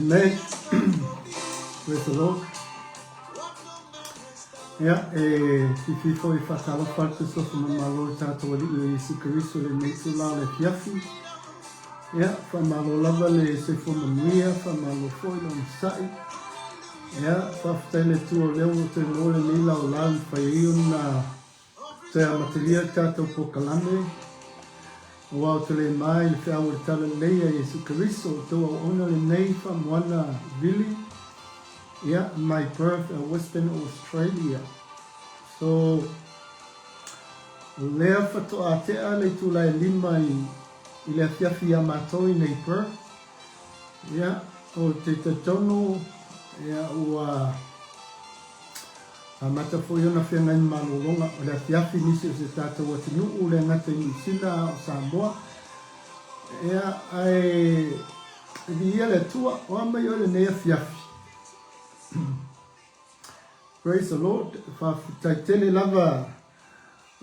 Amen. Praise the Lord. Ia, e fifi foi whaatalofa atu sofa ma malo i tātou alii o Iesu Keriso le nei tula o le afiafi. Ia, whaamalo lava le soifua manuia, whaamalo foi le onosai. Ia, whaafetai le Atua o lea ua toe maua lenei laolao i mafai ai ona Toe amatalia le tatou polokalame, aua ou te le ma i le feau o le Talalelei a Iesu Keriso, o tou auauna lenei faamoana Vili, ia, mai Perth a Western Australia. So, o lea faatoa tea le itula e lima i, i le afiafi iā matou i nei Perth, ia, ou te talitonu, ia, ua Amata foi ona feagai ma malologa o le afiafi nisi o se tatou atunuu le gata i Niu Sila a o Samoa. Ea, ae viia le Atua, o a mai oe lenei afiafi. Praise the Lord, faafetai tele lava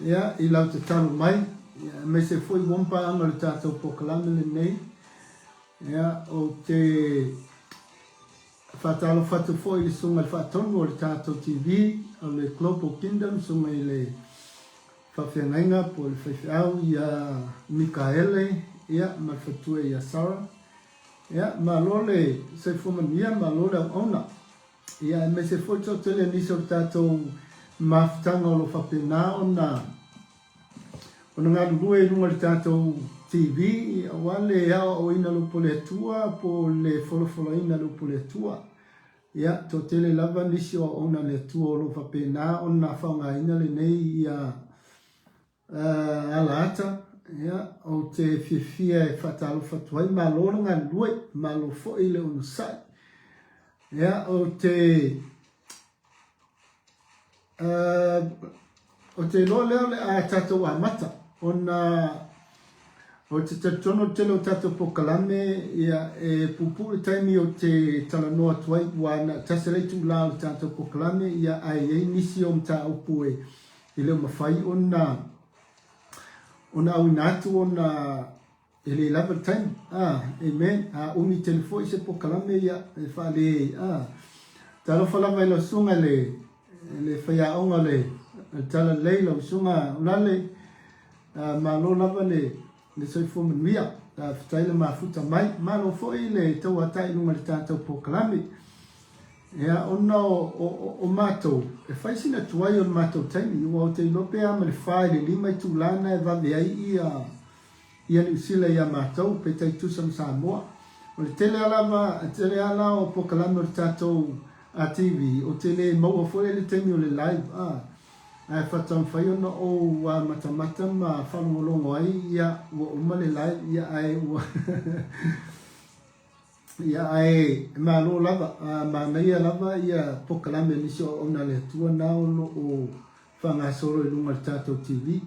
ia, i lau tatalo mai, ia, aemaise foi ua paaga o le tatou polokalame lenei. Ia, ou te Faatalofa atu foi i le Susuga i le Faatonu o le tatou TV o le Global Kingdom, Susuga i le Faafeagaiga po o le Faifeau ia Mikaele ia ma le faletua ia Sarah. Ia, malo le soifua manuia, malo le auauna. Ia, aemaise foi le toatele o nisi o le tatou mafutaga o lo o faapena ona Ona galulue i luga o le tatou TV aua le aoaoina o le upu a le Atua po o le folafolaina o le upu a le Atua. Ia, toatele lava nisi o auauna a le Atua o lo o faapena ona faaaogaina lenei ia alaata. Ia, ou te fiafia e faatalofa atu ai, malo le galulue, malo foi le onosai. Ia, ou te Ou te iloa lea o le a tatou amata ona ou te talitonu o le tele o tatou polokalame ia e puupuu le taimi ou te talanoa atu ai ua na o tasi le itula o le tatou polokalame ia ae i ai nisi o mataupu e e le o mafai ona ona auina atu ona E le lava le taimi, a, amen, a umi tele foi se polokalame, ia, e faale, a. Talofa lava i lau susuga i le, le faiaoga o le, le Talalelei, lau susuga Ulale, a, malo lava le, le soifua manuia, faafetai le mafuta mai, malo foi le tauatai i luga i le tatou polokalame. Ia, ona o, o, o, o matou, e fai sina tuai o le matou taimi, aua ou te iloa pe a ma le fa i le lima itula na e vave ai ia, ia Niu Sila ia matou, pe tai tusa ma Samoa. O le tele a lava, tele a la o polokalame o le tatou TV, ou te le maua foi le taimi o le live, a, ae faatoa mafai ona ou matamata ma faalogologo ai, ia, ua uma le live, ia, ae ua ia, ae malo lava, a, manaia lava ia polokalame a nisi o auauna a le Atua na o lo o faagasolo i luga o le tatou TV.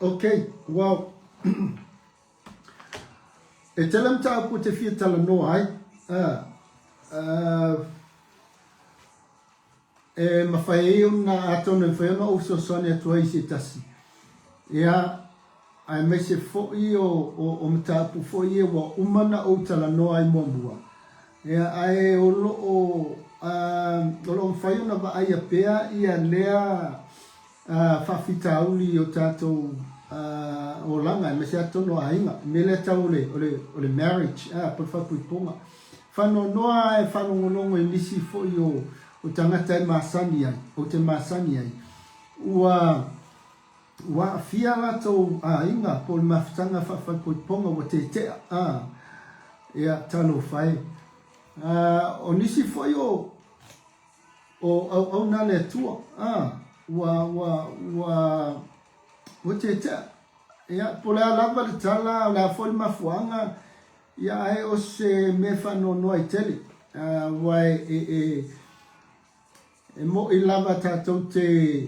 Ok, well, e tele mataupu ou te fia talanoa ai. E mafai ai ona, atonu e mafai ona ou fesoasoani atu ai i se tasi. Ia, aemaise foi o, o, o mataupu foi ia ua uma ona ou talanoa ai muamua. Ia, ae o lo o, o lo o mafai ona vaaia pea ia lea faafitauli i o tatou olaga, aemaise lava totonu o aiga, le mea lea tau o le, o le, o le marriage, po o le faaipoipoga. Faanoanoa ae faalogologo i nisi foi o, o tagata e masani ai, ou te masani ai, ua, Ua aafia latou aiga po o le mafutaga faafaipoipoga ua tetea, a, ia, talofa e. A, o nisi foi o, o auauna a le Atua, a, ua, ua, ua, ua tetea. Ia, po o le a lava le tala, o le a foi le mafuaaga, ia, ae o se mea faanoanoa ai tele, a, aua e, e, e, E moʻi lava tatou te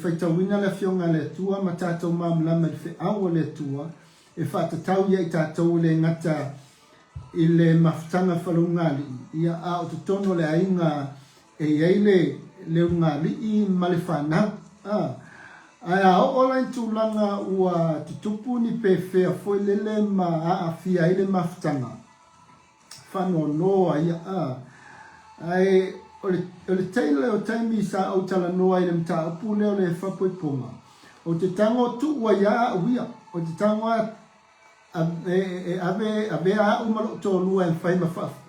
faitauina le Afioga a le Atua ma tatou malamalama i le feau a le Atua e faatatau ia i tatou e le gata i le mafutaga faleugaalii, ia a o totonu o le aiga e i ai le le ugaalii ma le fanau. A, ae a oo la i tulaga ua tutupu ni pefea foi lele ma aafia ai le mafutaga. faanoanoa ia a. Ae o le, o le tele o taimi sa ou talanoa ai i le mataupu lea o le faapoipoga, ou te tago tuu ai lava au ia, ou te tago lava e, e ave, avea au ma lou toalua e fai ma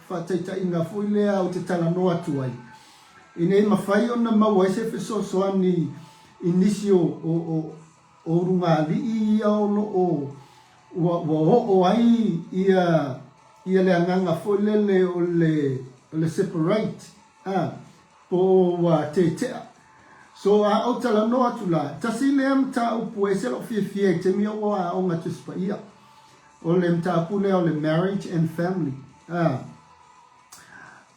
faataitaiga foi lea ou te talanoa atu ai, ina ia mafai ona maua ai se fesoasoani i nisi o, o, o, o ulugalii ia o lo o ua, ua oo ai ia, ia le agaga foi lele o le, o le separate, a, po o ua tetea. So, a ou talanoa atu la, tasi lea mataupu e ese lou fiafia i taimi o ou aoga Tusi Paia, o le mataupu lea o le marriage and family. A,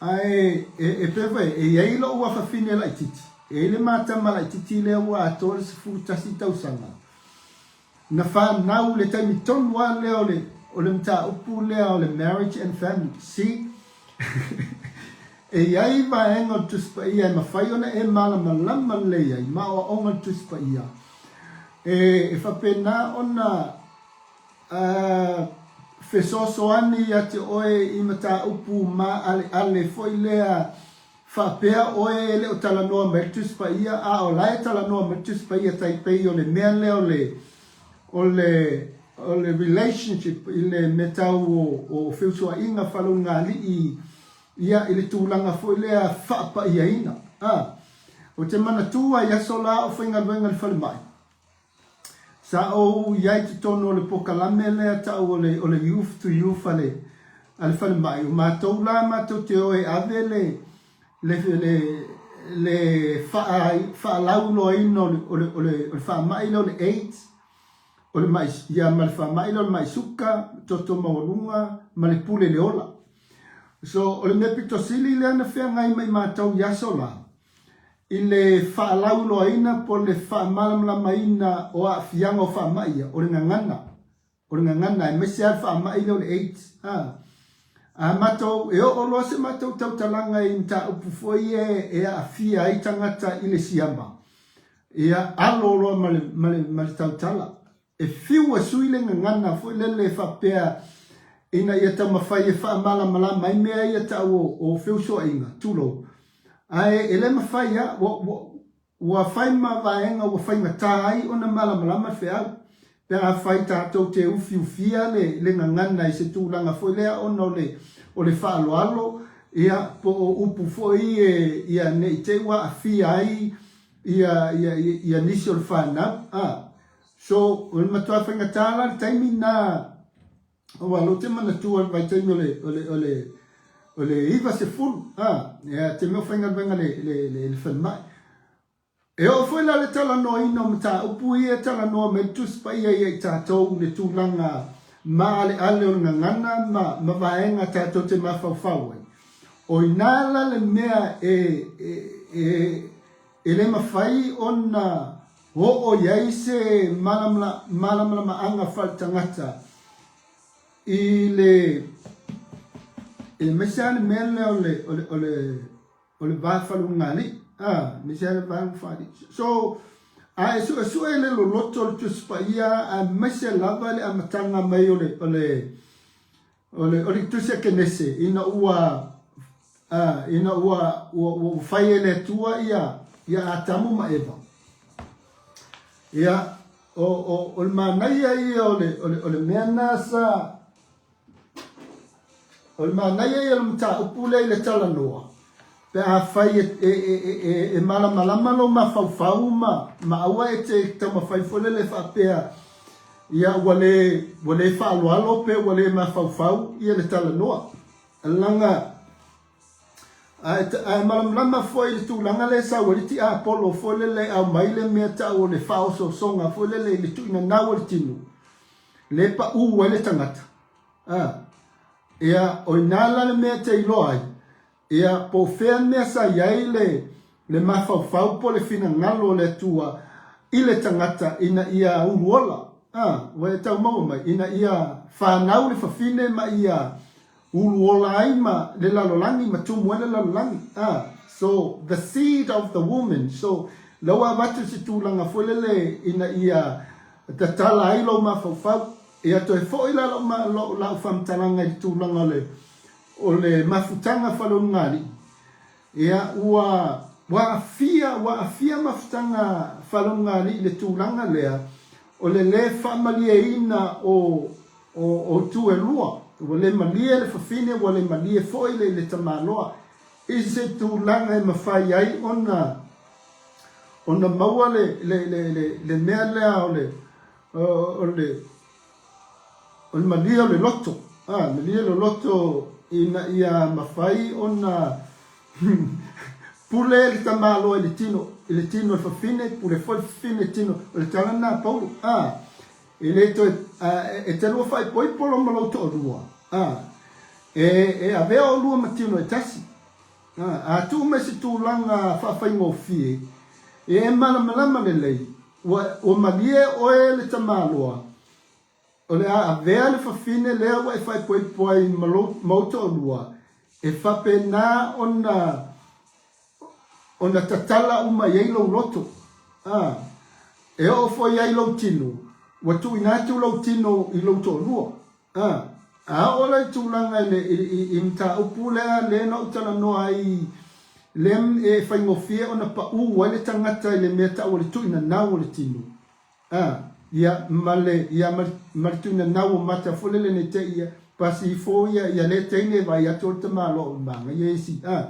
ae e, e pei foi, e i ai lou afafine laitiiti, e i ai le ma tama laitiiti lea ua atoa le 11 tausaga, Na fanau le taimi tonu lava lea o le o le mataupu lea o le marriage and family. See? E i ai vaega o le Tusi Paia e mafai ona e malamalama lelei ai ma aoaoga le Tusi Paia e, e faapena ona uh, fesoasoani ia te oe i mataupu maaleale foi lea Faapea oe e le o talanoa mai le Tusi Paia, a o la e talanoa mai le Tusi Paia tai pei o le mea lea o le, o le, o le relationship i le mea tau o, o feusuaiga faaleulugalii, ia, i le tulaga foi lea faapaiaina. A. Ou te manatua i aso la o faigaluega i le falemai, Sa ou i ai i totonu o le pokalame lea tau o le, o le Youth to Youth a le, a le falemai. O matou la matou te o e ave le, le, le, le faa, faalauiloaina o le, o le, o le, o le faamai lea o le AIDS, o le mai, ia ma le faamai lea o le mai suka, toto maualuga, ma le pule le ola. So, o le mea pito sili lea na feagai ma i matou i aso la, I le faalauiloaina po o le faamalamalamaina o aafiaga o faamai ia, o le gagana, o le gagana aemaise lava le faamai lea o le AIDS. A, a matou, e oo loa se matou tautalaga i mataupu foi ia e aafia ai tagata i le siama, ia, alo loa ma le, ma le, ma le tautala. E fiu e sui le gagana foi lele faapea ina ia taumafai e faamalamalama ai mea ia tau o, o feusuaiga, tulou. Ae e le mafai a, ua, ua, ua fai ma vaega ua faigata ai ona malamalama le feau. Pe afai tatou te ufiufia le, le gagana i se tulaga foi lea ona o le, o le faaaloalo, ia, po o upu foi e, ia, ne i te i ua aafia ai ia, ia, ia, ia nisi o le fanau, a. So, o le matua faigata la le taimi na, aua o lea ou te manatua le vaitaimi o le, o le, o le, o le 90, a, ia, te mea o faigaluega le, le, le, le falemai. E oo foi la le talanoaina o mataupu ia e talanoa mai le Tusi Paia ia i tatou le tulaga maaleale o le gagana ma, ma vaega tatou te mafaufau ai. O ina la le mea e, e, e, E le mafai ona oo i ai se malamalamaaga faaletagata i le aemaise lava le mea lea o le, o le, o le, o le va faaleulugalii, a, aemaise lava le va faaleulugalii. So, a e suesue le loloto o le Tusi Paia aemaise lava le amataga mai o le, o le, O le, o le Tusi a Kenese, ina ua, a, ina ua, ua, ua fai e le Atua ia, ia Atamu ma Eva. Ia, o, o, o le manaia ia o le, o le, o le mea na sa, o le manaia ia o le mataupu lea i le talanoa, Pe afai e, e, e, e, e malamalama lou mafaufau ma, ma aua e te taumafai foi lele faapea, ia ua le, ua le faaaloalo pe ua le mafaufau ia le talanoa. Leaga, a e, a e malamalama foi i le tulaga lea e sau ai le tiapolo foi lele e aumai le mea tau o le faaosoosoga foi lele i le tuuinanau o le tino, le paū ai le tagata. A, ia, o ina la le mea e te iloa ai, Ia, po o fea mea sa i ai le, le mafaufau po o le finagalo o le Atua i le tagata ina ia uluola, a, ua e tau maua mai, ina ia fanau le fafine ma ia uluola ai ma le lalolagi ma tumu ai le lalolagi, a, so the seed of the woman, so la ua avatu se tulaga foi lele ina ia tatala ai lou mafaufau. Ia, toe foi la lau, lau, lau faamatalaga i le tulaga o le. o le mafutaga faaleulugalii, ia, ua, ua aafia, ua aafia mafutaga faaleulugalii i le tulaga lea, o le lē faamalieina o, o, o itu e lua, ua le malie le fafine, ua le malie foi le, le tamaloa, i se tulaga e mafai ai ona, ona maua le, le, le, le, le mea lea o le, o le, o le malie o le loto, a, malie le loto ina ia mafai ona pule le tamaloa i le tino, i le tino o le fafine, pule foi le fafine i le tino, o le tala lena a Paulo, a, e le toe, a, e te lua faaipoipo lo ma lou toalua, a, e, e avea oulua ma tino e tasi. A, a tuu mai se tulaga faafaigofie, e malamalama lelei, Ua, ua malie oe le tamaloa, o le a avea le fafine lea ua e faaipoipo ai ma lou, ma ou toalua, e faapena ona, ona tatala uma i ai lou loto. A, e oo foi ai lou tino, ua tuuina atu lou tino i lou toalua. A, a oo la i tulaga i le, i, i, i mataupu lea, lea na ou talanoa ai, lea e faigofie ona paʻū ai le tagata i le mea taua le tuuinanau o le tino. A, ia, ma le, ia, ma le, ma le tuuinanau o mata foi lele nei te i ia pasi ifo ia, ia lea teine e vaai atu o le tamaloa o le magaia isi. A,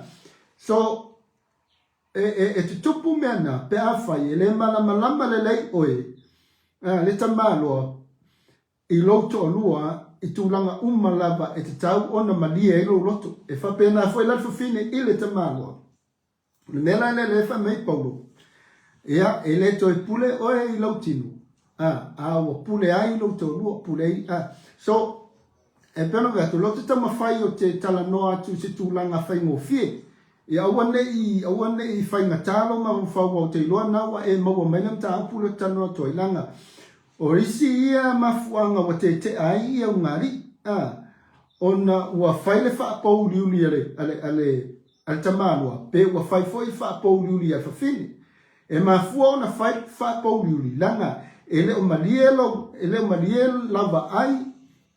so, e, e, e tutupu mea na pe afai e le malamalama lelei oe, a, le tamaloa, I lou toalua, i tulaga uma lava e tatau ona malie ai lou loto. E faapena foi la le fafine i le tamaloa. O le mea la lea lea e fai mai ai Paulo, Ia, e le toe pule oe i lou tino, a, a ua pule ai lou toalua, pule ai, a. So, e pei ona fai atu, o lea ou te taumafai ou te talanoa atu i se tulaga faigofie, ia aua ne i, aua ne i faigata lou mafaufau aua ou te iloa na ua e maua mai le mataupu lea ou te talanoa atu ai, leaga O isi ia mafuaaga ua tetea ai ia ugali'i, a, ona ua fai le faapouliuli a le, a le, a le, a le tamaloa, pe ua fai foi le faapouliuli a le fafine. E mafua ona fai le faapouliuli, leaga e le o malie lou, e le o malie lau vaai,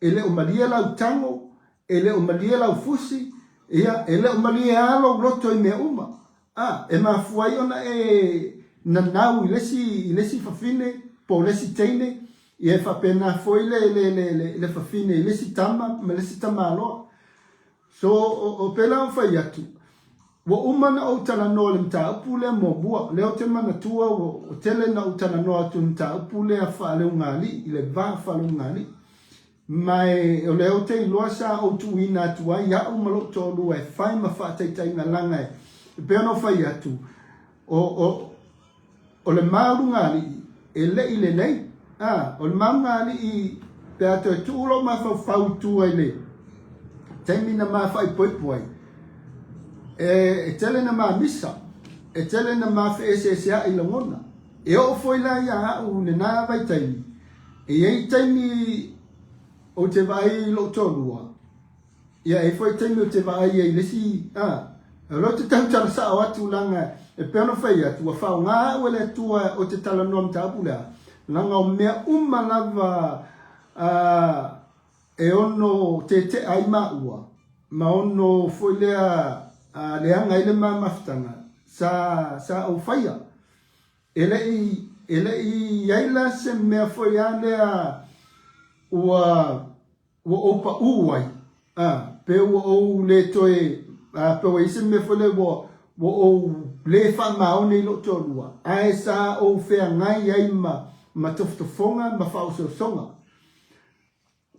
e le o malie lau tago, e le o malie lau fusi, ia, e le o malie lava lou loto i mea uma. A, e mafua ai ona e nanau i le isi, i le isi fafine po o le isi teine, ia e faapena foi le, le, le, le, le fafine i le isi tama ma le isi tamaloa. So, o, o pēlā ona fai atu, ua uma ona ou talanoa i le mataupu lea muamua, lea ou te manatua ua, ua tele na ou talanoa atu i le mataupu lea faaleugaalii, i le va faaleugaalii. Ma e, o lea ou te iloa sa ou tuuina atu ai au ma lou toalua e fai ma faataitaiga laga e, e pei ona ou fai atu, o, o, o le maulugalii e le i lelei. A, o le maulugalii pe a toe tuu lou mafaufau i tua i le taimi na ma faaipoipo ai, e, e tele na ma misa, e tele na ma feeseeseai lagona. E oo foi la ia au i lena vaitaimi, E i ai taimi ou te vaai i lou toalua, ia e i ai foi taimi ou te vaai ai i le isi, a, o lea ou te tautala sao atu leaga e pei ona fai atu, ua faaaoga au e le Atua ou te talanoa mataupu lea, leaga o mea uma lava a, e ono tetea ai maua, ma ono foi lea a, leaga ai le ma mafutaga, sa, sa ou faia. E le i, e le i i ai la se mea foi a lea ua, ua ou paʻū ai, a, pe ua ou le toe, a, pe ua i ai se mea foi lea ua, ua ou le faamaoni i lou toalua, ae sa ou feagai ai ma, ma tofotofoga ma faaososoga.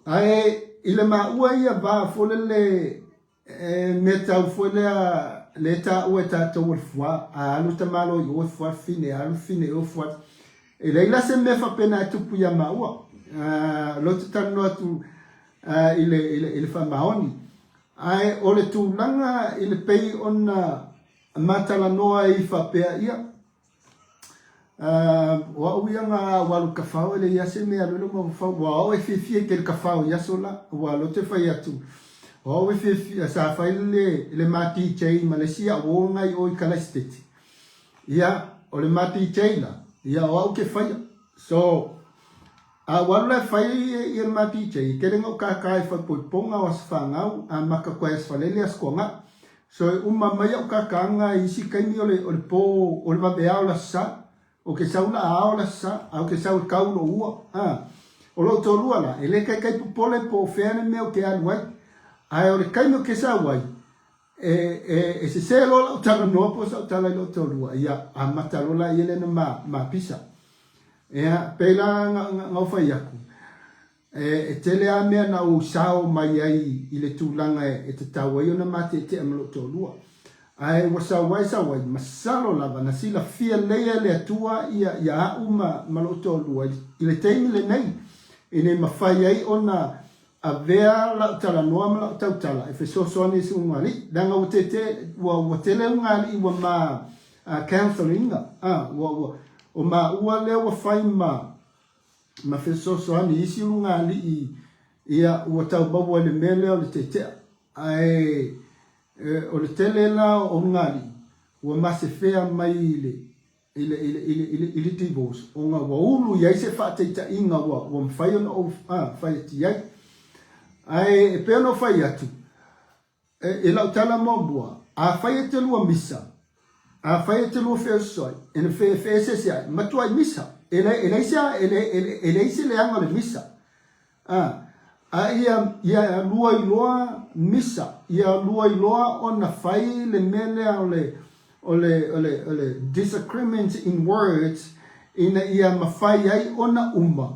Ae i le maua ia va foi lele e mea tau foi lea le taua e tatou o le fuā, a alu tamaloa i o e fuā le fine, a alu le fine i o e fuā. E leai la se mea faapena e tupu ia maua. O lea ou te talanoa atu i le, i le, i le faamaoni. Ae o le tulaga i le pei ona ma talanoa ai faapea, ia, O au ia na ua alu kafao e leai se mea alu ai lou mafaufau ua au e fiafia tele kafao i aso la ua lea ou te fai atu o au e fiafia sa fai le le ma DJ ma le isi au o ngai o i Kalaisiteti ia o le ma DJ la ia o au ke faia so. A ua alu la e fai ia le ma DJ, e tele na ou kākā i faaipoipoga o Aso Fanau, amata atu ai Aso Faraile, Aso Toonai. So e uma mai au kākāga i isi taimi o le, o le pō, o le vaveao o le Aso Sa. Ou te sau la a ao le Aso Sa, ae ou te sau e kau lou ua. A. O lou toalua la, e le taitai popole po o fea le mea ou te alu ai. Ae o le taimi ou te sau ai, e, e, e sesē loa lau talanoa po o sau tala i lou toalua, ia, amata loa laia lea ona ma, ma pisa. Ia, pei la na, na, na ou fai atu, e, e tele lava mea na ou sao mai ai i le tulaga e, e tatau ai ona matetea ma lou toalua. Ae ua sau ai sau ai, masalo lava na silafia lelei e le Atua ia, ia a'u ma, ma lou toalua i, i le taimi lenei, ina ia mafai ai ona avea lau talanoa ma lau tautala e fesoasoani i se ulugalii, leaga ua tete, ua, ua tele ulugalii ua ma counselling ina, a, ua, ua, o maua lea ua fai ma, ma fesoasoani i isi ulugalii, ia, ua tau maua i le mea lea o le tetea. Ae, e, o le tele la o ulugalii, ua masefea mai i le, i le, i le, i le, i le, i le divorce, ona ua ulu i ai se faataitaiga ua, ua mafai ona ou a, fai atu i ai. Ae e pei ona ou fai atu, e, i lau tala muamua, afai e te lua misa, afai e te lua feososoai, e na fe, feeseeseai, matuai misa. E le, e leai se, e le, e le, e leai se leaga o le misa. A, a ia, ia lua iloa misa, ia lua iloa ona fai le mea lea o le, o le, o le, o le disagreement in words ina ia mafai ai ona uma,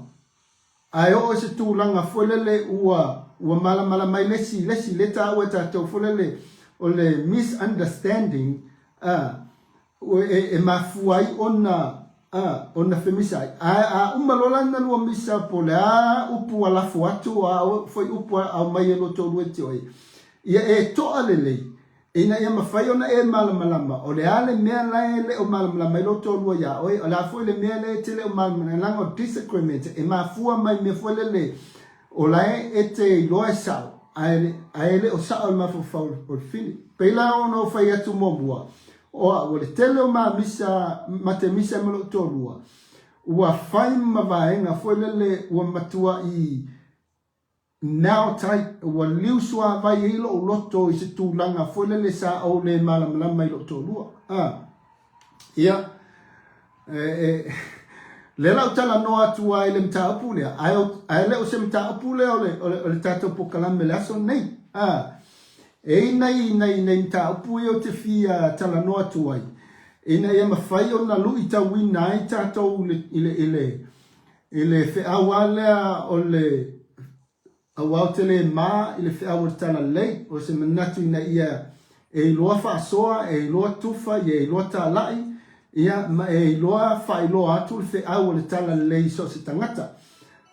ae oo i se tulaga foi lele ua, ua malamalama ai le isi, le isi, lea e taua e tatou foi lele o le misunderstanding, a, e, e mafua ai ona, a, ona femisa ai. Ae a uma loa la na lua misa po o le a upu ua lafo atu, o a foi upu a aumai e lua toalua e te oe, ia e toa lelei, ina ia mafai ona e malamalama o le a le mea la e le o malamalama ai lou toalua iā oe, o le a foi le mea lea e te le o malamalama ai, leaga o disagreement e mafua mai mea foi lele O la e te iloa e sao, ae, ae le o sao i le mafaufau o le fili. Pei la ona ou fai atu muamua, o au, o le tele o ma misa, ma te misa ma lou toalua, ua fai ma vaega foi lele ua matuai now type, ua liu suavai ai lou loto i se tulaga foi lele sa ou le malamalama i lou toalua. A. Ia, e, e, lea la ou talanoa atu ai i le mataupu lea, ae, ae le o se mataupu lea o le, o le, o le tatou polokalame i le aso lenei. A, e i nai, nai, nai mataupu ia ou te fia talanoa atu ai, ina ia mafai ona luitauina ai tatou i le, i le, i le, i le feau lava lea o le Aua ou te le ma i le feau o le talalelei, o se manatu ina ia e iloa faasoa, e iloa tufa, ia e iloa talai, ia, ma e iloa faailoa atu le feau o le talalelei i so o se tagata.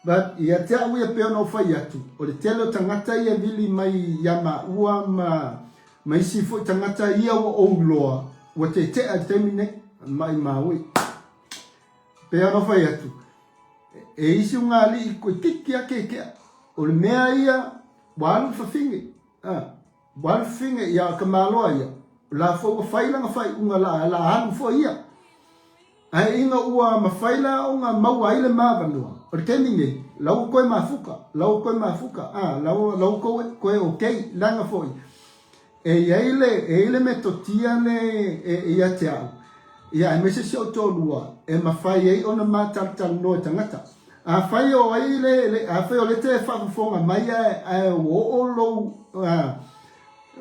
But, ia te au ia pei ona ou fai atu, o le tele o tagata ia e vili mai ia maua ma, ma isi foi tagata ia ua ou iloa, ua tetea i le taimi nei, maimau e. Pei ona fai atu, e isi ugaalii koe tiki a kekea. O le mea ia, ua alu le fafine. A, ua alu fafine, ia ka maloa ia. O la foi ua fai lana faaiuga la, la alu foi ia. Ae ina ua mafai la ona maua ai le mavanoa, o le taimi nei, la ua koe mafuka, la ua koe mafuka, a, la ua, la ua koe, koe okay, leaga foi. E i ai le, e i ai le metotia le e, e ia te au, ia aemaise si ou toalua, e mafai ai ona mātalatalanoa i tagata. Afai o ai le, le, afai o lea te faafofoga mai ae, ae ua oo lou, a,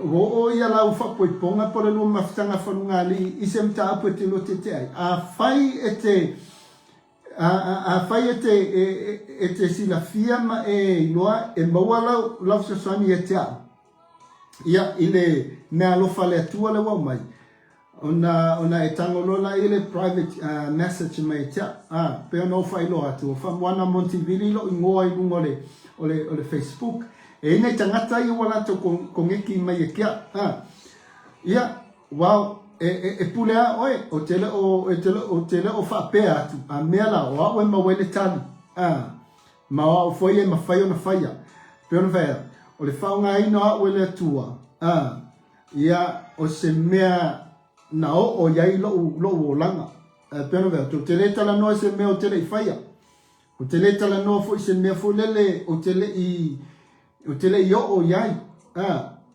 ua oo ia lau faapoipoga po o le lua mafutaga falugalii i se mataupu e te lua tietie ai. Afai e te, a, a, afai e te, e, e, e te silafia ma e iloa e maua lau, lau fesoasoani ia te au, Ia, i le mea alofa a le Atua lea ua aumai, ona, ona e tago loa la i le private uh, message mai ia te au. Ah, pei ona ou faailoa atu, o Faamoana Montivili lou igoa i luga o le, o le, o le Facebook. E i ai nai tagata ia ua latou koneki mai ia te au. Ah, ia, well, e, e, e pule a oe, o te le o, e te le, o te le o faapea atu, a mea la, o au e maua ai le tali. Ah, Ma o au foi e mafai ona faia. Pei ona fai atu, o le faaaogaina o au e le Atua, a, ia, o se mea na oo i ai lou, lou olaga. E pei ona fai atu, ou te le talanoa i se mea ou te le i faia. Ou te le talanoa foi i se mea foi lele ou te le i ou te le i oo i ai. A,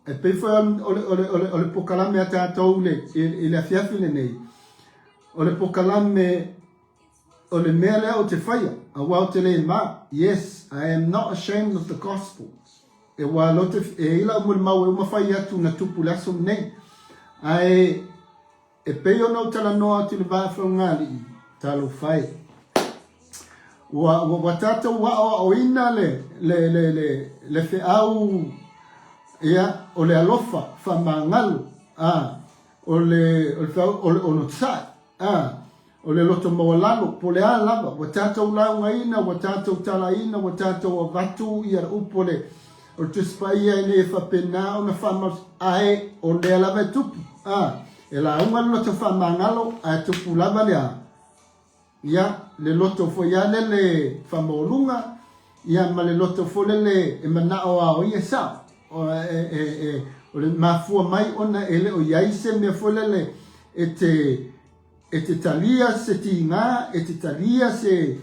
e pei foi o le, o le, o le, o le pokalame a tatou i le, i le afiafi lenei, o le pokalame o le mea lea ou te faia, aua ou te le ma. Yes, I am not ashamed of the gospel. E ua lote, e i lau molimau e uma fai atu na tupu le aso lenei. Ae, E pei ona ou talanoa atu i le Vaa Faugalii, talofa e. Ua, ua, ua tatou aoaoina le, le, le, le, le feau, ia, o le alofa faamagalo, a, o le, o le feau, o le onosai, a, o le loto maualalo, po o le a lava, ua tatou laugaina, ua tatou talaina, ua tatou avatu ia le upu o le, o le Tusi Paia ina ia faapena ona faamalosi, ae o lea lava e tupu, a, e lauga le loto faamagalo, ae tupu lava le a? Ia, le loto foi a lele faamaualuga, ia ma le loto foi lele e manao a o ia e sao. O, e, e, e, o le mafua mai ona e le o i ai se mea foi lele e te, E te talia se tiga, e te talia se,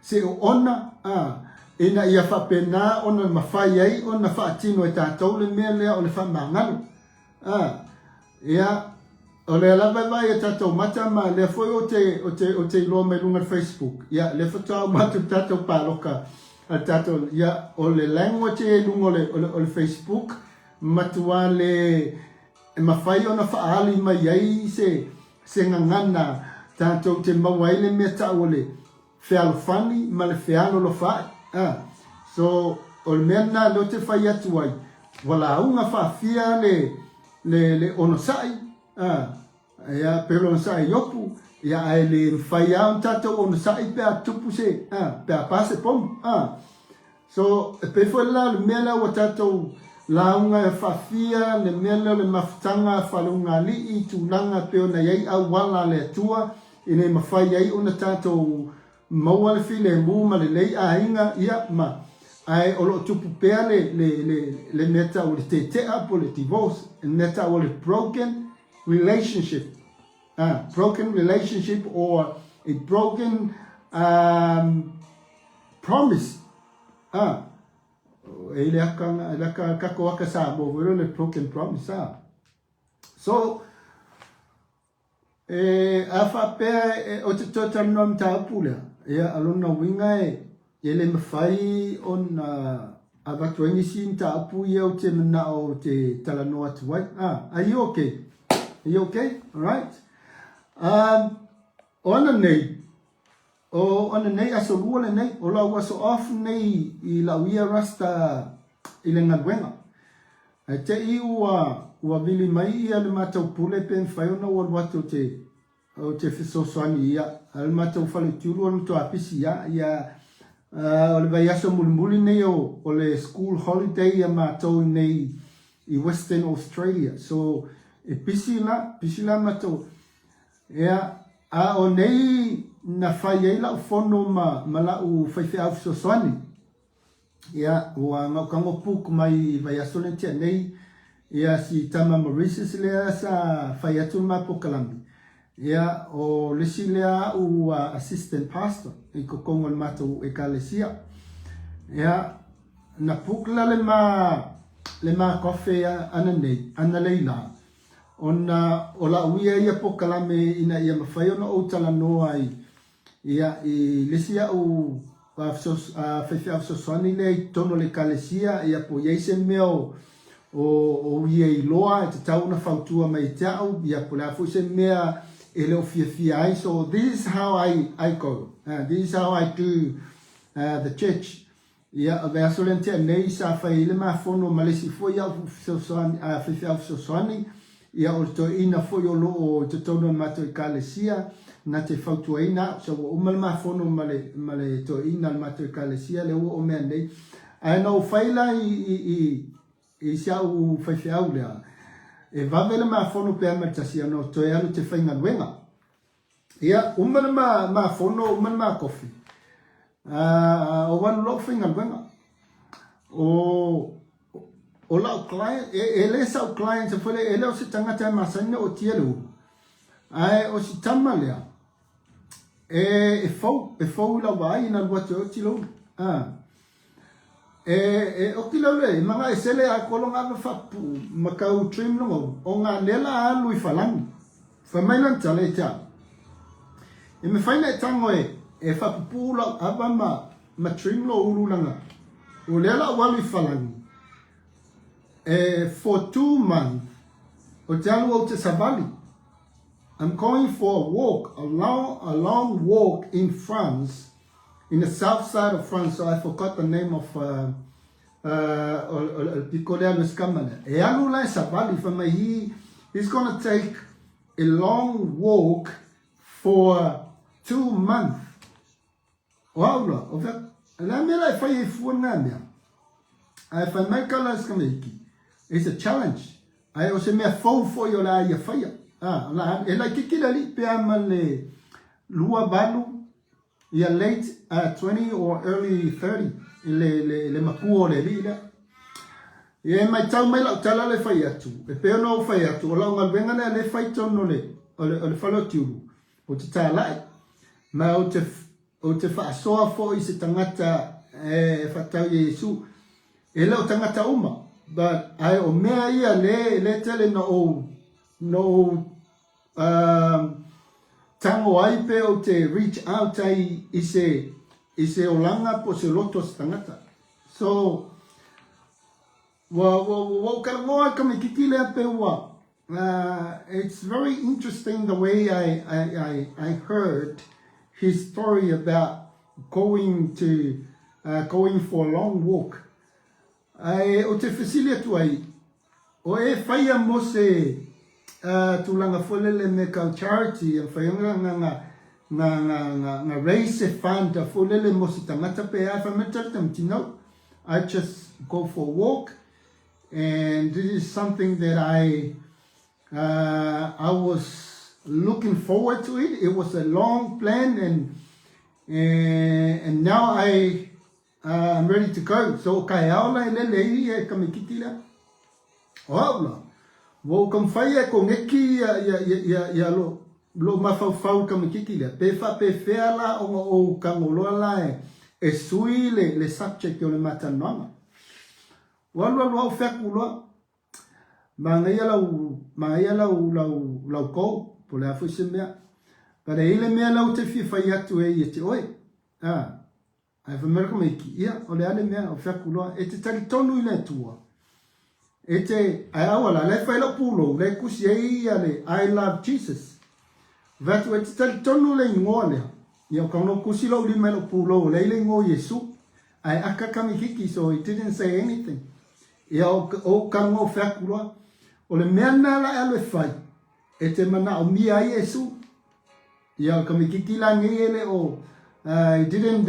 se oona, a, ina ia faapena ona mafai ai ona faatino e tatou le mea lea o le faamagalo. A, ia, o lea lava e vaai e tatou mata ma lea foi ou te, ou te, ou te iloa mai luga o le Facebook, ia, lea faatoa uma atu le tatou paloka a le tatou, ia, o le language e i luga o le, o le, o le Facebook, matua le, E mafai ona faaali mai ai se se gagana tatou te maua ai le mea tau o le fealofani ma le fealolofa ae. A. So, o le mea lena lea ou te fai atu ai, ua lauga faafia le le le onosai, a, ia, pe onosai Iopu, ia, ae le mafai lava ona tatou onosai pe a tupu se, a, pe a pa se pomu, a. So, e pei foi la le mea lea ua tatou lauga e faafia le mea lea o le mafutaga faaleugaalii, tulaga e pei ona i ai auala a le Atua ina ia mafai ai ona tatou maua le filemu ma lelei aiga, ia, ma, ae o lo o tupu pea le, le, le, le mea tau o le tetea po o le divorce, le mea tau o le broken relationship, broken relationship or a broken um, Promise! Ah, e i le aka, le aka kako aka Samoa foi le broken promise, ah. So, e a faapea e, o te toe talanoa mataupu lea, ia, a lona uiga e, e le mafai ona avatu ai nisi mataupu ia ou te manao ou te talanoa atu ai. Ah, are you okay? Are you okay? All right. O ana nei, O ananei aso lua lenei, o lau aso off nei i lau ia rasta i le galuega. Ae te i ua, ua vili mai ia le matou pule pe mafai ona ou alu atu ou te, ou te fesoasoani ia, a le matou faletiulu o le matua pisi ia, ia, uh, o le vaiaso mulimuli nei o, o le school holiday ia matou i nei i Western Australia. So, e pisi la, pisi la matou. Ea, a o nei na fai ai la'u fono ma, ma la'u faifeau fesoasoani, ia, ua gaokago book mai i vaiaso lea na tea nei, ia, si tama Mauritius lea sa fai atu le ma pokalame, ia, o le isi lea a'u assistant pastor i totonu o le matou ekalesia. Ia, na book la le ma, le ma coffee ananei, analei la, Ona o la'u ia ia pokalame ina ia mafai ona ou talanoa ai ia i le isi a'u faifeau fesoasoani lea i totonu o le ekalesia ia po o i ai se mea o o ia iloa e tatau ona fautua mai ia te a'u ia po o le a foi se mea e le o fiafia ai. So this is how I I go this is how I do the church. Ia, o le aso lea na tea nei sa fai ai le ma fono ma le isi foi au fesoasoani, a faifeau fesoasoani, ia o le toeaina foi o lo o i totonu o le matou ekalesia, na te fautuaina au. So ua uma le ma fono ma le, ma le toeaina o le matou ekalesia lea ua oo mea nei. Ae na ou fai la i, i, i, i si au faifeau lea, e vave le ma fono pe a ma le tasi ona ou toe alu te faigaluega. Ia, uma le ma, ma fono, uma le ma kofi. Uh, o alu lou faigaluega. O, o lau client, e, e le sau client, foi le, e le o se tagata e masani na o tia le ulu. Ae o si tama lea, E, e fou, e fou i lau vaai ina alu atu e oti lou ulu. A. E, e oti lau le, maga e sele a kolo ngā ma whapu, ma kau trim longa ulu, o ngā nela alu i whalangi. Whai mai lana tala e te au. E me whaina e tango e, e whapupu lau ava ma, ma trim lo ulu langa. O lea la walu i whalangi. E, for 2 month, o te alu au te savali. I'm going for a walk, a long walk in France, in the south side of France. So I forgot the name of o le piko lea no se. E alu la e savali fa mai he's gonna take a long walk for 2 months. O au la, o fea, la mea la e fai e fua ngā mea. Ae fai mai ka la se iki. It's a challenge. Ae o se mea fou foi o la ia faia. Ah, la, e lai kiki la li pe ama le 28, ia late 20 or early 30, le makua o le li lea. Ia e mai tau mai lau tala le fai atu. E peo no fai atu, o lau ngaluenga lea le fai tonu o le fale o tiulu. O te tālai. Ma o te whaasoa fo i se tangata e whatau i Iesu. E le o tangata uma. But ai o mea ia le tele no o tango ai pe o te reach out ai i se olanga po se loto se tangata. So, ua ukalangoa ka me kiki lea pe ua. It's very interesting the way I heard his story about going for a long walk. Ai, o te fesili atu ai, o e whaia mo se tūlanga folele me kau charity, e whai nga nga nga nga nga nga nga raise e fund a folele mo se tangata pe a whai me no. I just go for a walk, and this is something that I was looking forward to it. It was a long plan, and now I'm ready to go. So ka e aola e lele i e ka me kiki lea. O aula, ua ou kamfai e ko ngeki ia, ia, ia, ia, ia lo mafaufau ka me kiki lea. Pe wha pe whea la o nga ou kangoloa la e sui le subject o le matanoanga. Ua alu alu au wheaku loa. Mangaia lau, mangaia lau kou, po le afu se mea. But e ile mea lau te fia whai atu e i e te oe. Ah. Ai wha mea ka iki, ia, o le ale mea o wheaku loa, e te tari tonu i le tua. E te, ai aua la, le whai lau pūlou, le kusi e ia le I love Jesus. Vatu e te tari tonu le ingoa lea. Ia o kauno kusi lau lima i lau pūlou, le ile ingoa Yesu. Ai aka kami kiki, so he didn't say anything. Ia o kango wheaku loa. O le mea nā la e alu e whai, e te mana o mia ai Yesu. Ia ka me kiki la ngei ele o he didn't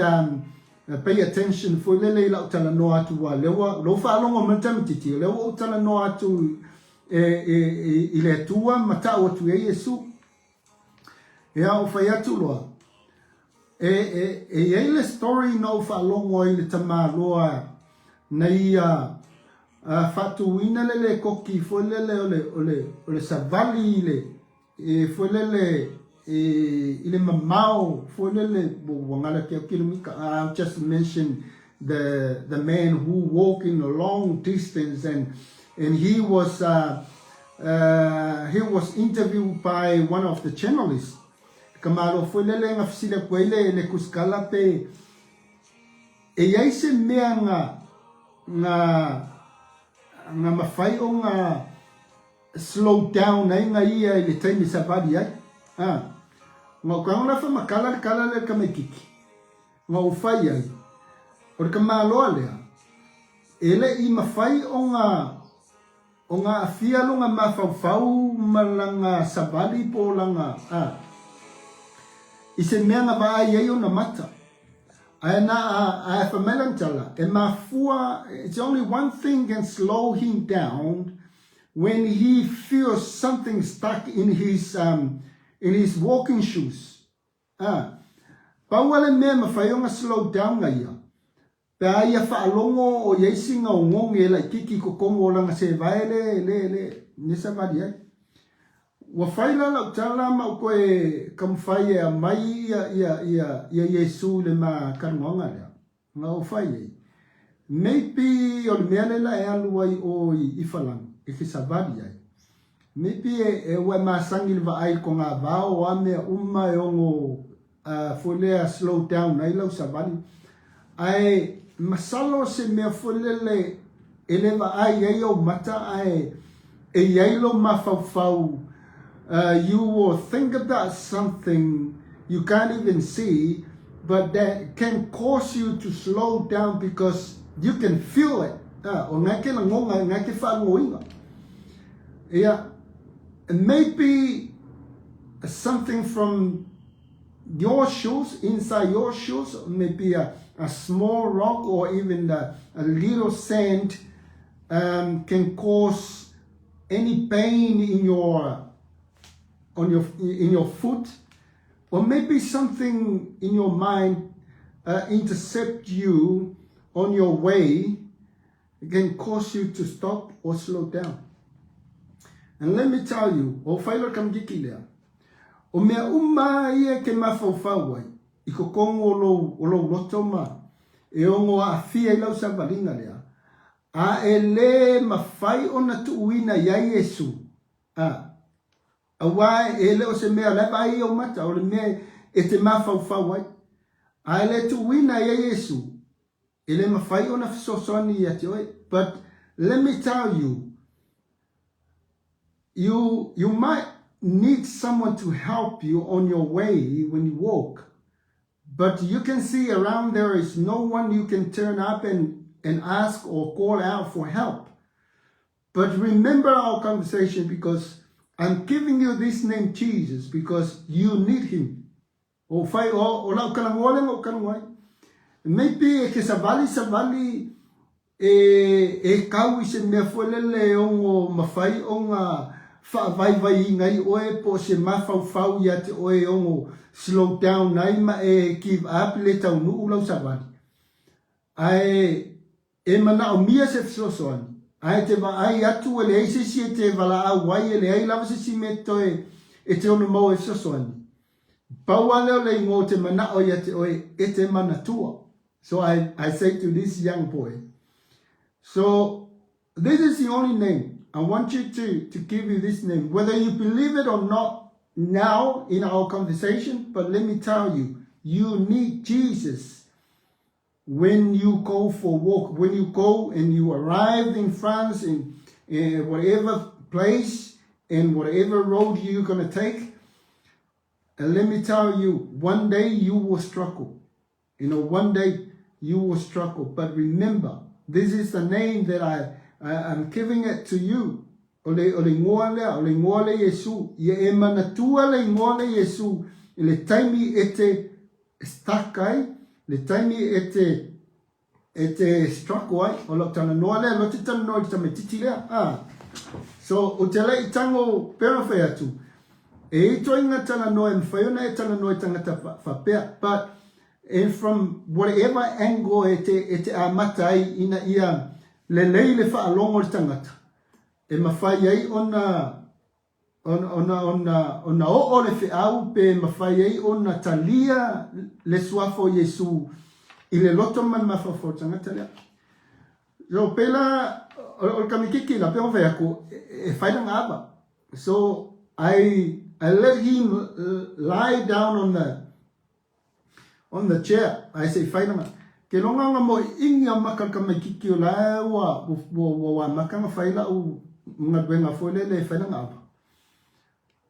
pay attention foi lele i lau tala noa atu wa lewa lo whaalongo mai tami titi o lewa o tala noa atu e i le Atua ma tau atu e Iesu. Ia o whai atu loa. E iai le story na ou whaalongo ai le tamaloa na ia whaatuina le le koki foi lele o le savali i le e foi lele e, i le mamao foi lele ua ngala ke kilomita. I'll just mention the man who walked in a long distance, and he was interviewed by one of the journalists. Ka malo foi lele nga fisile ko ile le kuskala pe e iai se mea nga mawhai o nga slow down ai nga ia i le taimi savali ai. Ah. Nga o kaona fa makala le kala le ka mai kiki. Nga o whai ai. O le ka maloa lea. E le i mawhai o nga afia longa mafaufau ma langa savali po langa a. I se mea nga vaai ai ona mata. Ae na a fa melantala e mafua, it's only one thing can slow him down when he feels something stuck in his walking shoes. Ah. Paua le mea mawhai o nga slow down nga ia. Pe a ia whaalongo o ia isinga o ngongi e lai kiki ko kongo o langa se vae le nesa vali ai. Ua fai la lau tala ma ou toe taumafai e aumai ia, ia, ia, ia Iesu i le ma talanoaga lea. Na ou fai ai, Maybe o le mea lea la e alu ai o i Falani, e te savali ai. Maybe e, e ua e masani i le vaai i le togavao o a mea uma e ono uh, foi lea slow down ai lau savali. Ae masalo se mea foi lele e le vaai ai ou mata ae e i ai lou mafaufau uh, you will think about something you can't even see but that can cause you to slow down because you can feel it. Uh, o ngai ke lagona, ngai ke faalogoina. Yeah, maybe something from your shoes, inside your shoes, maybe a, a small rock or even a, a little sand um, can cause any pain in your on your in your foot, or maybe something in your mind uh, intercept you on your way can cause you to stop or slow down. And let me tell you, o whailo kamgiki lea, o mea uma ia ke mafaufau ai, i totonu o lou, o lou loto ma e ono aafia i lau savaliga lea, a e lē mafai ona tuuina iā Iesu, a, auā e le o se mea o la e vaai i ou mata, o le mea e te mafaufau ai, a e lē tuuina iā Iesu, e lē mafai ona fesoasoani ia te oe. But let me tell you, you, you might need someone to help you on your way when you walk. But you can see around there is no one you can turn up and, and ask or call out for help. But remember our conversation because I'm giving you this name Jesus because you need him. O whai o, o lau talanoa lea na ou talanoa ai. Maybe e ke savali savali e, e kau i se mea foi lele e ono mafai ona faavaivaiina ai oe po o se mafaufau ia te oe e ono slow down ai ma e give up le taunuu lau savali. Ae e manaomia se fesoasoani, ae te vaai atu e leai se isi e te valaau ai, e leai lava se isi mea toe e te ono maua ai fesoasoani. Pau lava lea o le igoa ou te manao ia te oe e te manatua. So I, I say to this young boy, so this is the only name. I want you to, to give you this name, whether you believe it or not now in our conversation, but let me tell you, you need Jesus when you go for walk, when you go and you arrive in France, in, in whatever place, in whatever road you're going to take, and let me tell you, one day you will struggle. You know, one day you will struggle. But remember, this is the name that I, I am giving it to you. O le, o le igoa lea, o le igoa lea Iesu. Ia e manatua le igoa lea Iesu i le taimi e te stuck ai, le taimi e te e te struggle ai, o lau talanoa lea, lote talanoa i le tamaititi lea. Ah. So, o te lei tango pea ona whai atu, e i ituaiga talanoa e mawhai ona e talanoa i tangata whapea, but and from whatever angle e te, e te amata ai ina ia lelei le whaalongo le tangata, e mawhai ai ona Ona, ona, ona, ona oo le feau pe mafai ai ona talia le suafa o Iesu i le loto ma le mafaufau o le tagata lea. So, pela, o, o le kamikiki la, pe ona fai atu, e, e fai lana ava. So, I, I let him lie down on the, on the chair, ae se i whai langa. Ke longa nga mo ingi a maka ka mai kiki o la ua ua ua ua maka nga whai la u ngaluenga foi le le whai langa apa.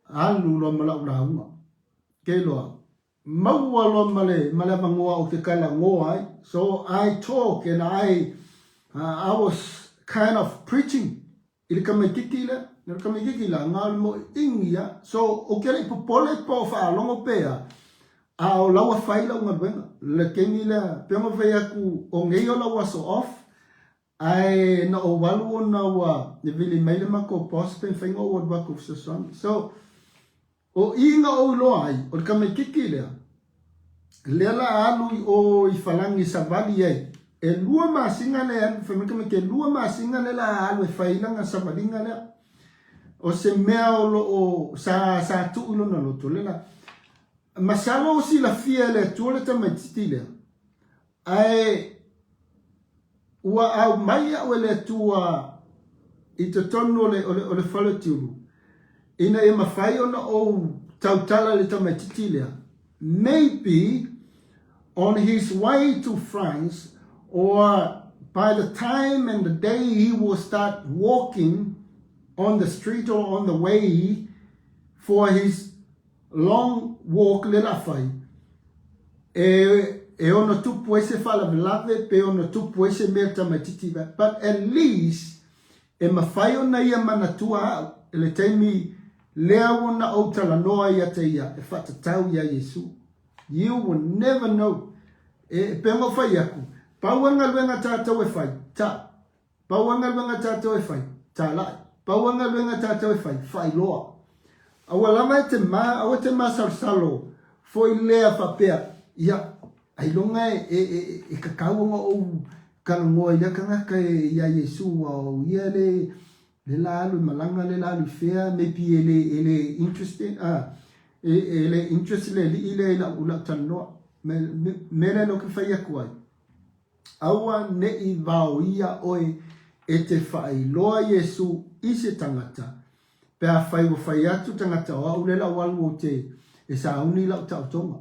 Alu loa ma lau lauga. Ke loa, maua loa ma le, ma le avangoa o ke kala ngoa ai. So I talk and I, uh, I was kind of preaching I le tamaititi lea, i le tamaititi la, na o le moʻiʻini ia. So, ou te le i popole po o faalogo pea, a o la ua fai lau galuega. Le taimi lea, pei ona fai atu, o nei o lau aso off, ae na ou alu ona ua vili mai le matou boss pe mafai ona ou alu atu e fesoasoani. So, O i na ou iloa ai, o le tamaititi lea, lea la alu i o i Falani e savali ai, elua masina lea e alu, fai mai le tamaiti, elua masina lea la alu e fai lana savaliga lea. O se mea o lo o sa, sa tuu i lona loto, le la. Masalo o silafia e le Atua le tamaititi lea, ae ua aumai au e le Atua i totonu o le, o le, o le faletiulu, ina ia mafai ona ou tautala i le tamaititi lea. Maybe on his way to France, or by the time and the day he will start walking on the street or on the way for his long walk le la fai, e, e ono tupu ai se faalavelave pe ono tupu ai se mea tamaititi, but at least e mafai ona ia manatua au i le taimi lea ua na ou talanoa ia te ia e faatatau iā Iesu. You will never know. E, pei ona ou fai atu, pau a le galuega tatou e fai, ta. Pau a le galuega tatou e fai, talai. Pau a le galuega tatou e fai, faailoa. Aua lava e te ma, aua e te masalosalo foi lea faapea, ia, ailoga e, e, e, e tatau ona ou talanoa i lea tagata e, iā Iesu, aua o ia le, le la alu i malaga, le la alu i fea, maybe e le, e le interested, ah, e, e le interest le alii lea i lau, lau talanoa. Me, me, mea lea ou te fai atu ai, aua ne i vaoia oe e te faailoa Iesu i se tagata, pe afai ua fai atu tagata o au lea lau alu ou te e sauni i lau taotoga,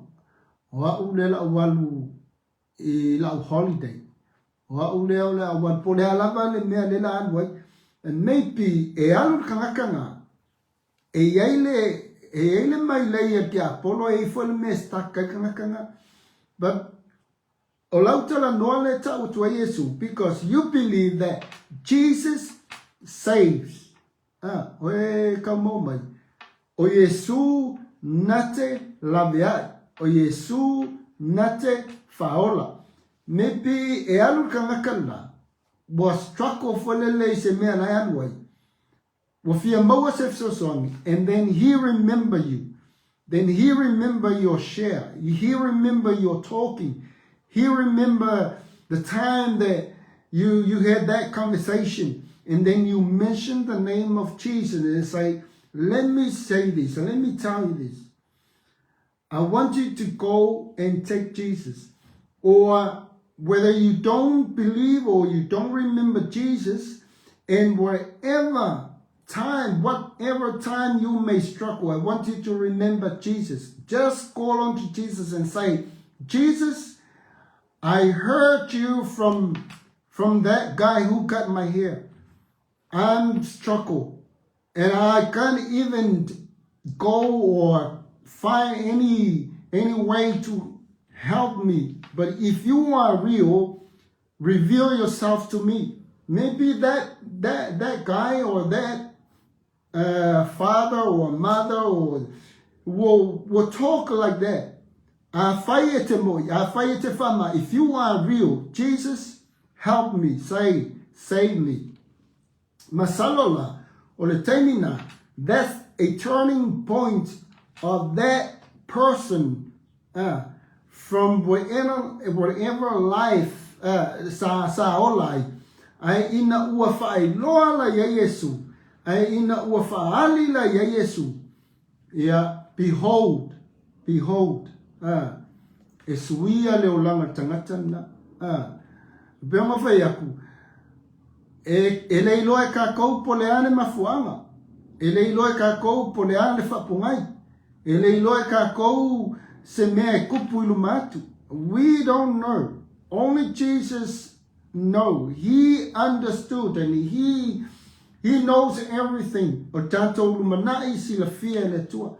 o au lea lau alu i lau holiday, o au lea o le au alu, po o le a lava le mea lea la alu ai. And maybe e alu le tagata na, e i ai le, e i ai le mailei a le tiapolo, e i ai foi le mea e stuck ai le tagata na. But o lau talanoa lea e tau atu ai Iesu, because you believe that Jesus saves. Ah, o e kau mau mai. O Iesu na te laveai. O Iesu na te whaola. Maybe e alu le kanaka la, ua struggle foi lele i se mea la e alu ai. Ua fia maua se fesoasoani, and then he remember you. Then he remember your share. He remember your talking. He remember the time that you, you had that conversation and then you mentioned the name of Jesus and say, let me say this, let me tell you this. I want you to go and take Jesus. Or whether you don't believe or you don't remember Jesus, and wherever time, whatever time you may struggle, I want you to remember Jesus. Just call on to Jesus and say, Jesus, I heard you from, from that guy who cut my hair. I'm struggle and I can't even go or find any any way to help me. But if you are real, reveal yourself to me. Maybe that that that guy or that uh, father or mother or will will talk like that. Afai e te moi, afai e te whama, if you are real, Jesus, help me, say, save me. Masalo la, o le taimi na, that's a turning point of that person uh, from whatever, whatever life uh, sa, sa ola ai, ae ina ua whaailoa la ia Iesu, ae ina ua whaali la ia Iesu, ia, behold, behold, uh, e suia le olanga tangata na, uh, pea ma whai aku, E, e le iloa e kākou po le a le mafuaaga. E le iloa e kākou po le a le faapogai. E le iloa e kākou se mea e kupu i luma atu. We don't know. Only Jesus know. He understood and he, he knows everything. O tātou lumanai silafia e le Atua.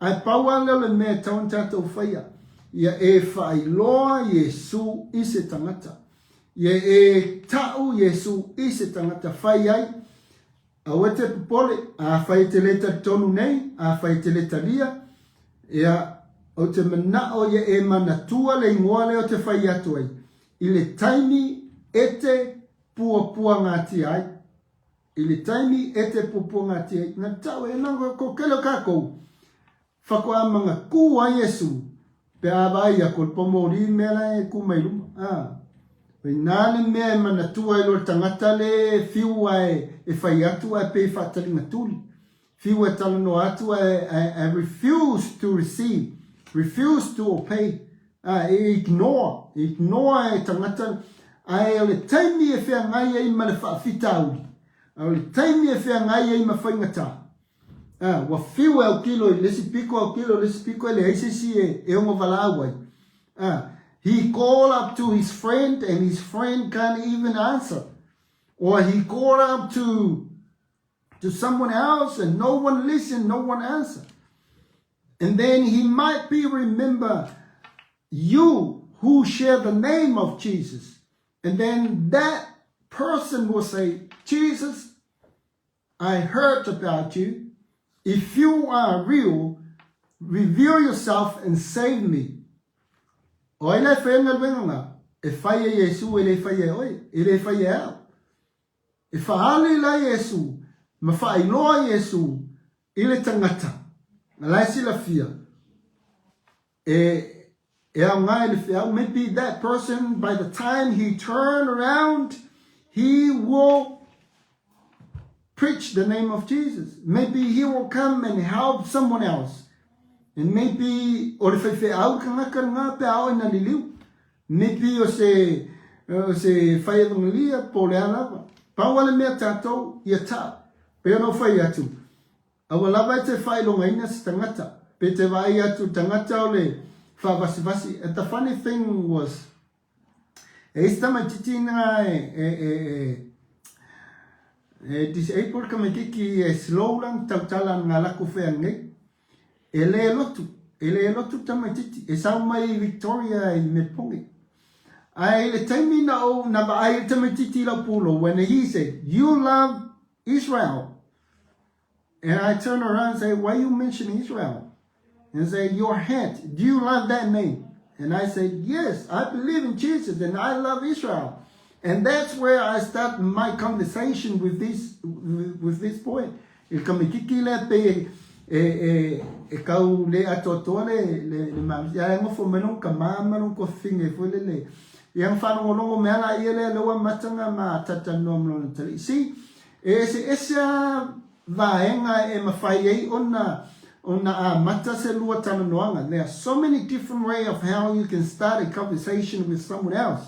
Ae pau lava lea o le mea e tatau ona tātou faia, ia e faailoa Iesu i se tagata. Ia e ta'u Iesu i se tagata fai ai, aua te popole, afai e te le talitonu nei, afai e te le talia, ia, ou te mana'o ia e manatua le ingoa lea o te fai atu ai, i le taimi e te puapuagatia ai. I le taimi e te puapuagatia ai, na ta'u e na ko kele o kākou, Whakoamanga kū a Iesu pe a vaai aku le pomōrī mea la e kū mai luma. Ā. Inā le mea e manatua ai loa le tangata le whiu ae e whai atu ae pei whaataringa tuli. Fiu e talanoa atu ae, ae, ae refuse to receive, refuse to obey, a, e ignore, e ignore e tagata, ae o le taimi e feagai ai ma le faafitauli, a o le taimi e feagai ai ma faigata, a, ua fiu e autilo i le isi pito, autilo i le isi pito, e leai se isi e, e ono valaau ai. A, he call up to his friend and his friend can't even answer. Or he call up to to someone else and no one listen, no one answer. And then he might be remember you who share the name of Jesus. And then that person will say, Jesus, I heard about you. If you are real, reveal yourself and save me. O ai la e whai galuega ngā? E whai e Iesu e le whai e oe, e le whai e au. E faaali la Iesu ma faailoa Iesu i le tagata la e silafia e e aoga i le feau. Maybe that person by the time he turn around he will preach the name of Jesus. Maybe he will come and help someone else. And maybe o le faifeau le tagata lena pe a oo ina liliu. Maybe o se, o se fai evangelia po o le a lava. Pau lava le mea tatou, ia tau. Pei ona ou fai atu, aua lava e te faailogaina se tagata, pe te vaai atu le tagata o le faavasivasi. And the funny thing was, e i ai se tamaititi na e, e, e, e, e disabled tamaititi e slow lana tautala na lako fea nei. E le lotu, e le lotu tamaititi, e sau mai i Victoria i Mepongi. Ae i le taimi na ou, na vaai le tamaititi i lau pulou, when he said, you love Israel. And I turn around and say, why you mention Israel? And say, your hat, do you love that name? And I said, yes, I believe in Jesus and I love Israel. And that's where I start my conversation with this, with this boy. I le tamaititi lea pei e, e, e kau le atoatoa le, le, le malosi, ae nofo mai lona tama ma lona tuafafine foi lele. Ia na faalogologo mai lava laia lea, lea ua amata ona ma talatalanoa ma lona atalii. See, e eseese lava vaega e mafai ai ona, ona amata se lua talanoaga. There are so many different way of how you can start a conversation with someone else.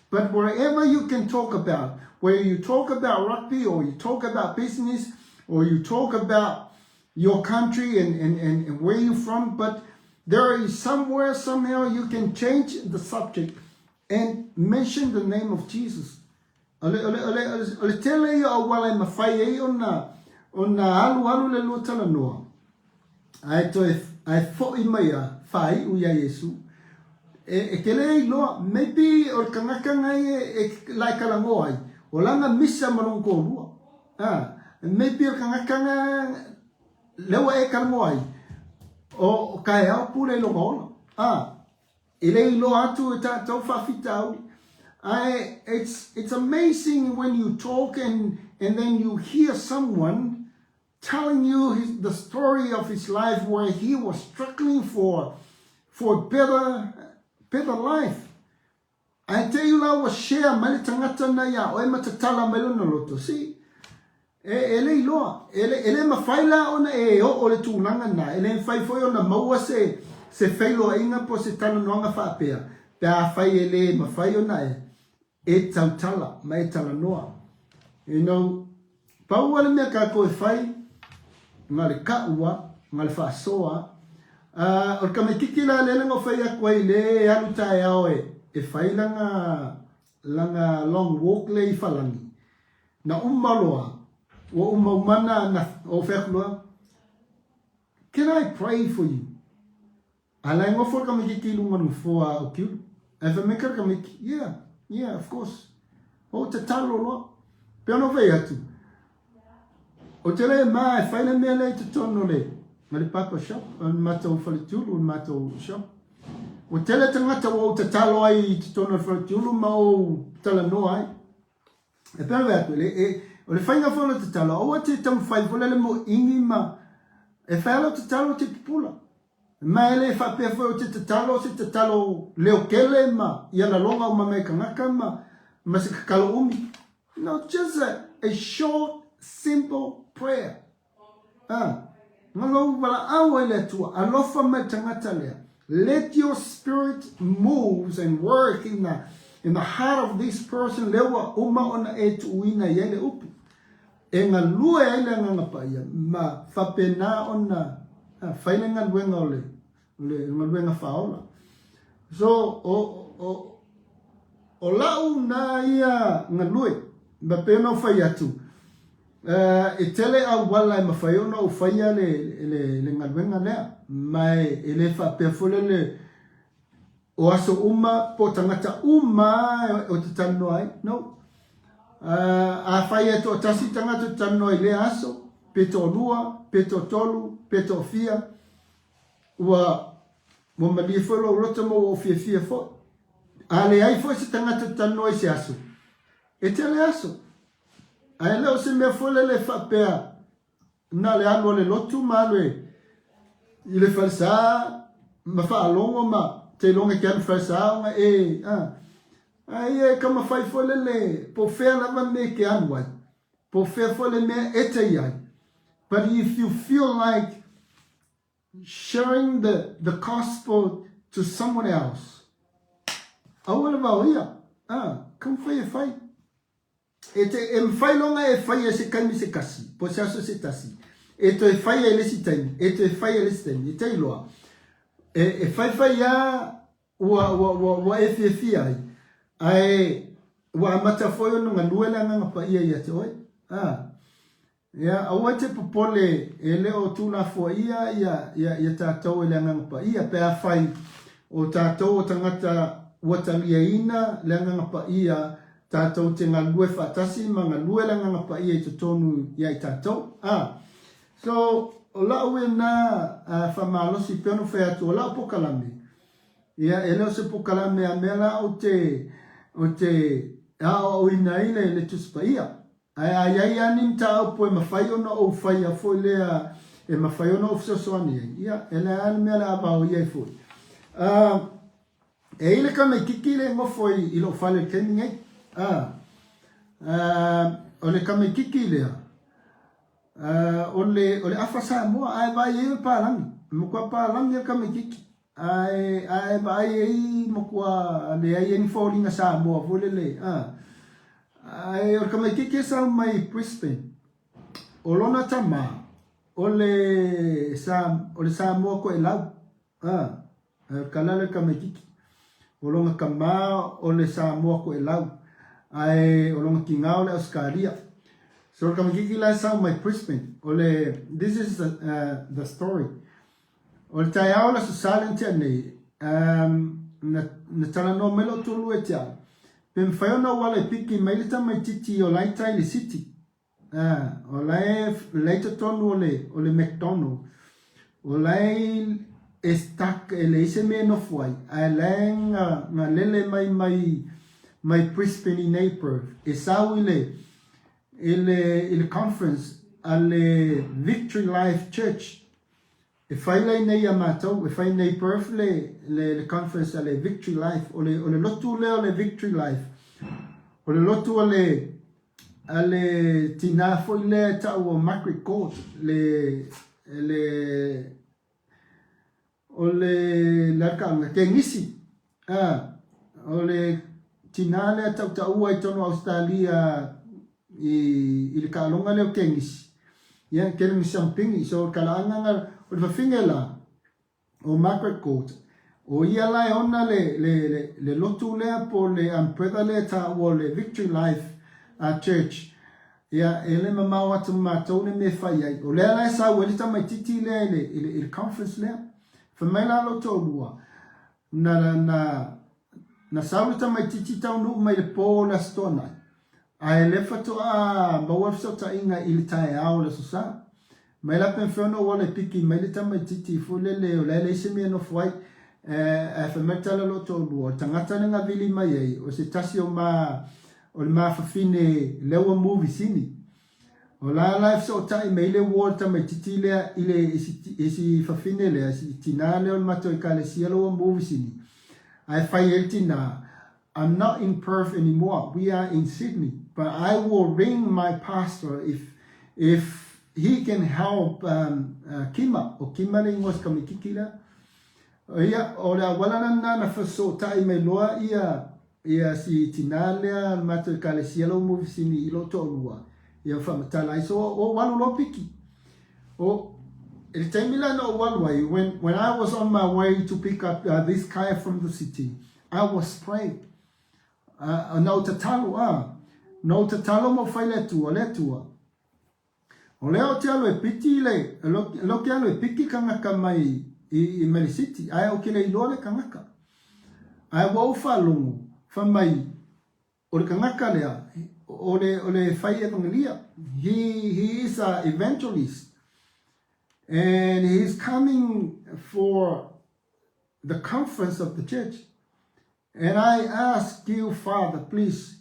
But wherever you can talk about, whether you talk about rugby or you talk about business or you talk about your country and, and, and, and where you're from, but there is somewhere, somehow you can change the subject and mention the name of Jesus. O le, o le, o le, o le tele ia o auala e mafai ai ona, ona alualu le lua talanoa, ae toe, ae fo'i mai a faai'u iā Iesu. E, e te le iloa, maybe o le tagata nai e, e la e talanoa ai, o lana misa ma lona toalua. A, maybe o le tagata na, lea ua e talanoa ai, o taeao pule i lona ola. A, E le iloa atu e tatou faafitauli. Ae it's it's amazing when you talk and and then you hear someone telling you his, the story of his life where he was struggling for for a better better life. Ae te i la ua share mai le tagata na iā oe ma tatala mai lona loto. See? E, e le iloa. E le, e le mafai la ona e oo le tulaga na. E le mafai foi ona maua se, se feiloaiga po o se talanoaga faapea, pe afai e le mafai ona e, e tautala ma e talanoa. You know, pau lava le mea tatou e fai, na le ka'u a, na le faasoa a. Uh, o le tamaititi la lea na ou fai atu ai le e alu taeao e, e fai lana, lana long walk lea i Falani. Na uma loa, ua umauma na, na, ou fai atu loa, Can I pray for you? A la e nofo le tamaititi i luga o le nofoa o Kiulu. Ae fai mai ka le tamaiti, Yeah, yeah, of course. Ou tatalo loa. Pei ona ou fai atu, ou te le ma e fai le mea lea i totonu o le, o le barber shop, o le matou faletiulu, o le matou shop. Ua tele tagata ua ou tatalo ai i totonu o le faletiulu ma ou talanoa ai. E pei ona fai atu, e, e, o le faiga foi o le tatalo, aua te taumafai foi lele moʻiņi ma, e fai lava lau tatalo te pupula. Ma e le faapea foi o te tatalo se tatalo leo tele ma ia laloga uma mai tagata ma, ma se tatalo umi. No, just a, a short, simple prayer. A, ma lou valaau ai le Atua, alofa mai le tagata lea. Let your spirit moves and work in the, in the heart of this person lea ua uma ona e tuuina i ai le upu. E galue ai le Agaga Paia ma faapena ona fai le galuega o le, le galuega faaola. So, o, o, o lau na ia galue, ma pei ona ou fai atu, uh, e tele auala e mafai ona ou faia le, le, le galuega lea, ma e, e le faapea foi lele o aso uma po o tagata uma o te talanoa ai. No. Uh, afai e toatasi tagata o te talanoa i lea aso, pe toalua, pe toatolu, pe toafia, Ua, ua malie foi lou loto ma ua ou fiafia foi. A leai foi se tagata e talanoa i se aso, e tele aso. Ae le o se mea foi lele e faapea na o le alu a le lotu ma alu e, i le falesa ma faalogo ma teiloga e te alu i falesa ona e, a, a ia e taumafai foi lele po o fea lava le mea e te alu ai, po o fea foi le mea e te i ai. But if you feel like Sharing the the gospel to someone else. Aua le vaoia. Ah, taumafai e fai. E te e mafai loga e faia se taimi se kasi, po se aso se tasi. E toe faia i le isi taimi, e toe faia i le isi taimi. E te iloa. E, e faifai a ua, ua, ua, ua e fiafia ai. Ae ua amata foi ona galue le Agaga Paia ia te oe. Ah. Ia, aua e te popole e le o tuulafoaia ia, ia, ia tatou e le Agaga Paia, pe afai o tatou o tagata ua taliaina le Agaga Paia, tatou te galue faatasi ma galue le Agaga Paia i totonu ia i tatou. A, so, o la'u ena uh, faamalosi pei ona ou fai atu, o la'u pokalame, ia, e le o se pokalame a mea la ou te, ou te aoaoina ai le, le Tusi Paia. Ae a i ai lava ni mataupu e mafai ona ou faia foi lea e mafai ona ou fesoasoani ai, ia, e leai lava le mea o le a vaoia ai foi. Uh, e i le kamaikiki le nofo i, i lou fale i le taimi nei. Uh, uh, o le kamaikiki lea, uh, o le, o le afa Samoa, ae vaai ai o le palagi. E matua palagi le kamaikiki. Ae, ae vaai ai matua leai ai ni foliga Samoa foi lele, a. Ae o le tamaitiiti e sau mai i Brisbane, o lona tama, o le sa, o le Samoa toelau, a, ae o le tala lea o le tamaitiiti. O lona tama o le Samoa toelau, ae o lona tina o le Ausetalia. So o le tamaitiiti la e sau mai Brisbane, o le, this is the, uh, the story. O le taeao o le Aso Sa lea na tea nei, um, na, na talanoa mai lou toalua ia te au, pe mafai ona ou ala e piki mai le tamaitiiti o la e tai i le city. Uh, o la e, la e totonu o le, o le McDonald. O la e, e stuck, e leai se mea e nofo ai, ae la e nga, nga lele mai mai, mai Brisbane i nei Perth. E sau i le, i le, i le conference a le Victory Life Church. E fai lai nei ia matou, e fai nei Perth le, le, le conference a le Victory Life, o le, o le lotu lea o le Victory Life, o le lotu a le, a le tinā foi lea e ta'u o Margaret Court, le, le, o le, le alakaaga, Kengisi, a, o le tinā lea ta'utaua i totonu o Ausetalia i, i le taaloga lea o tenisi. Ia, tele ni siamupini. So, o le talaaga na, o le fafine la, o Margaret Court, o ia la e ona le, le, le, le lotu lea po le umbrella lea e taua o le Victory Life uh, Church. Ia, e le mamao atu ma matou le mea e fai ai. O lea la e sau ai le tamaitiiti lea i le, i le, i le conference lea. Fai mai la lou toalua, na, na, na sau le tamaitiiti taunuu mai le pō o le Aso Toonai, Ae le faatoa maua le fesootaiga i le taeao o le Aso Sa. Mai la pe mafai ona ou ala e piki mai le tamaitiiti foi lele o la e leai se mea e nofo ai. Ae fai mai le tala a lou toalua, o le tagata lea na vili mai ai, o se tasi o ma, o le ma fafine lea ua move i Sini. O la la e fesootai mai le uo a le tamaitiiti lea i le, i si, i si fafine lea, i si tinā lea o le matou ekalesia lea ua move i Sini. Ae fai ai le tinā, I'm not in Perth anymore, we are in Sydney, but I will ring my pastor if, if, he can help um, uh, Kima, o Kima le ingoa o si tamaititi lea. Ia, o le auala lena na fesootai mai loa ia ia si tinā lea a le matou ekalesia lou movisini i lou toalua, ia ma faamatala ai. So, ou alu loa piki. O, i le taimi la na ou alu ai, when, when I was on my way to pick up uh, this guy from the city, I was praying. Uh, na ou tatalo, ah, na ou tatalo ma ou fai le Atua, le Atua. O lea ou te alu e piki le, lea ou te alu e piki kangaka mai i, i mai le city, ae ou te le iloa le kangaka. Ae ua ou faalogo, fai mai, o le kangaka lea, o le, o le fai evangelia. He, he is a evangelist. And he is coming for the conference of the church. And I ask you, Father, please,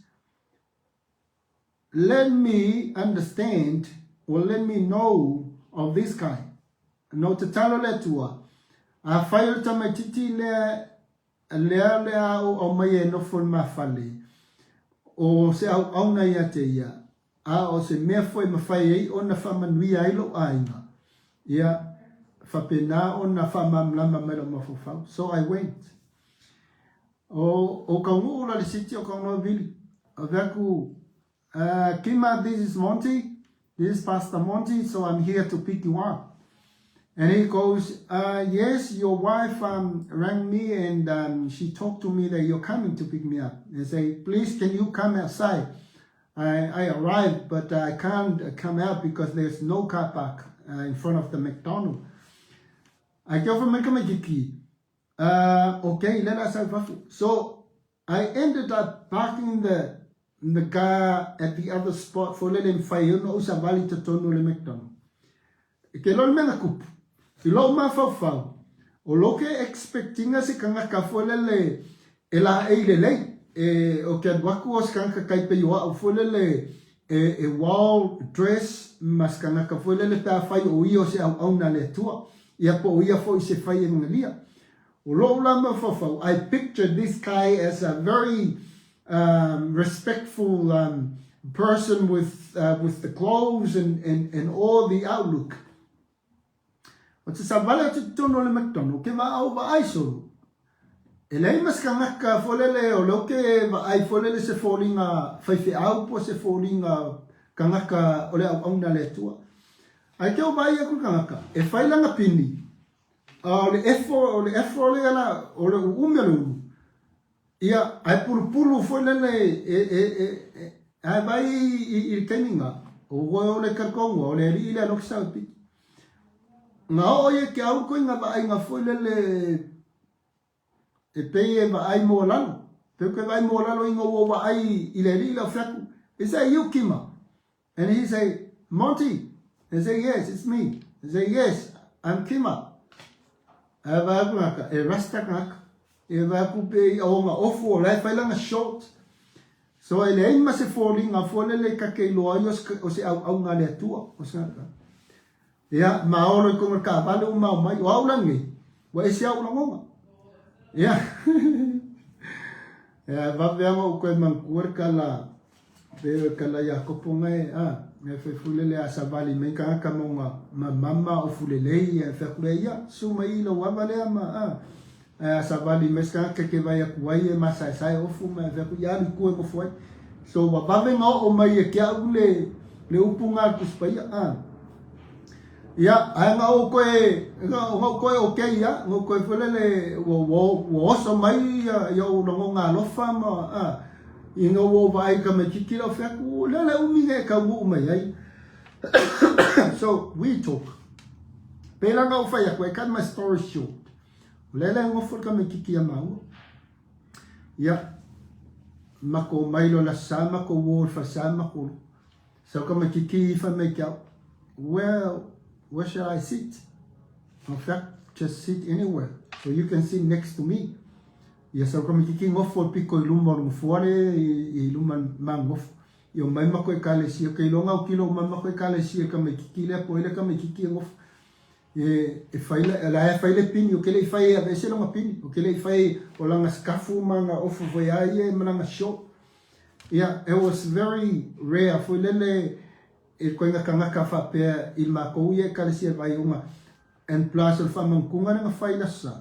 Let me understand or let me know of this guy. Na ou tatalo le Atua, afai o le tamaititi lea lea lea a ou aumaia e nofo i le ma fale, o se auauna ia te ia, a o se mea foi e mafai ai ona faamanuia ai lou aiga, ia faapena ona faamalamalama mai lou mafaufau. So I went. O, o Kaunuu la le city o Kaunoa Vili. Ave aku, uh, Kima, this is Monty. This is Pastor Monty, so I'm here to pick you up. And he goes, uh, yes, your wife um, rang me and um, she talked to me that you're coming to pick me up. And say, please, can you come outside? I, I arrived, but I can't come out because there's no car park uh, in front of the McDonald's. I go from Mekamekiki. Uh, okay, let us have So I ended up parking the the car at the other spot for lele mfai ona o savali totonu le McDonald. Ke lo le mea kupu. I lou mafaufau, o lo ke expect-ina se kangaka foi lele e laei lelei, e o ke alu aku o se kangaka kai pei o a'u foi lele e, e well dress ma se kangaka foi lele pe afai o ia o se auauna a le Atua, ia po o ia foi se fai evangelia. O lo'u la mafaufau, I pictured this guy as a very um, respectful um, person with, uh, with the clothes and, and, and all the outlook. O te savali atu i totonu o le McDonald, ke vaau vaai solo. E leai ma se kangaka folele o leo ke vaai folele se foliga faifeau po se foliga kangaka o le auauna a le Atua. Ae ke o vaai aku le kangaka, e fai lana pini, a o le efo, o le efo lea la, o le uumi o le ulu, Ia, ae pulupulu foi lele e, e, e, e, ae vai i, i le taimi nga, o oe o le kalkonga, o le alii lea no ke sau piki. Nga oo ia ke au koe nga vaaiga foi lele e pei e vaai moalalo. Pei koe vaai moalalo inga ua vaai i le alii lea o feaku. Is that you, Kima? And he say, Monty. He say, yes, it's me. He say, yes, I'm Kima. Ae vae aku ngaka, e rasta ngaka. E vae aku pe i o nga ofu o lae fai langa short. So e leai ma se foliga fua lele i kake iloa ai o se auauna a le Atua. O se Ia, ma olo i konga kaavale ua mao mai. O au la nei, ua ese au lagona. Ia. Ia, vave anga ou koe manatua le kala, pe o kala Iakopo ngai, a, ngai fai fulele a savali mai kangaka ma ona ma mama o fulelei, ia, fai atu lea, ia, su mai i lau ava lea ma, a, ae a savali mai se kangaka ke vai atu ai e masaesae ofu ma, fai atu, ia alu i tua e nofo ai. So, ua vave na oo mai e ke au le, le upu nga a le Tusi Paia, a. Ia, ae na ou koe, na ou koe okay ia, na ou koe foi lele, ua, ua, ua oso mai ia, ia ou lagona alofa ma, a, ina ua ou vaai i tamaititi la ou fai atu, o le a le umi nei e taunuu mai ai. So, we talk. Pēlā na ou fai atu, I cut my story short. O lea le nofo le tamaititi ia māua. Ia, makou mai loa le aso Sa, makou o i le falesa makou Sau tamaititi i fai mai ki au, Where, where shall I sit? In fact, just sit anywhere, so you can sit next to me. Ia sau tamaititi nofo i piko i luma o le nofoa le i luma ma nofo. Ia omai makou ekalesia, ke iloa na autilo omai makou ekalesia i tamaititi lea po o ai le tamaititi e nofo. E, e fai la, la e fai le pini, o ke le i fai e aveese lona pini, o ke le i fai o lana sikafu ma na ofu foi a ia ma lana short. Ia, it was very rare foi lele. e ituaiga tagata faapea i le matou ia Ekalesia Vaioga and plus o le faamanutuga lea na fai i le Aso Sa,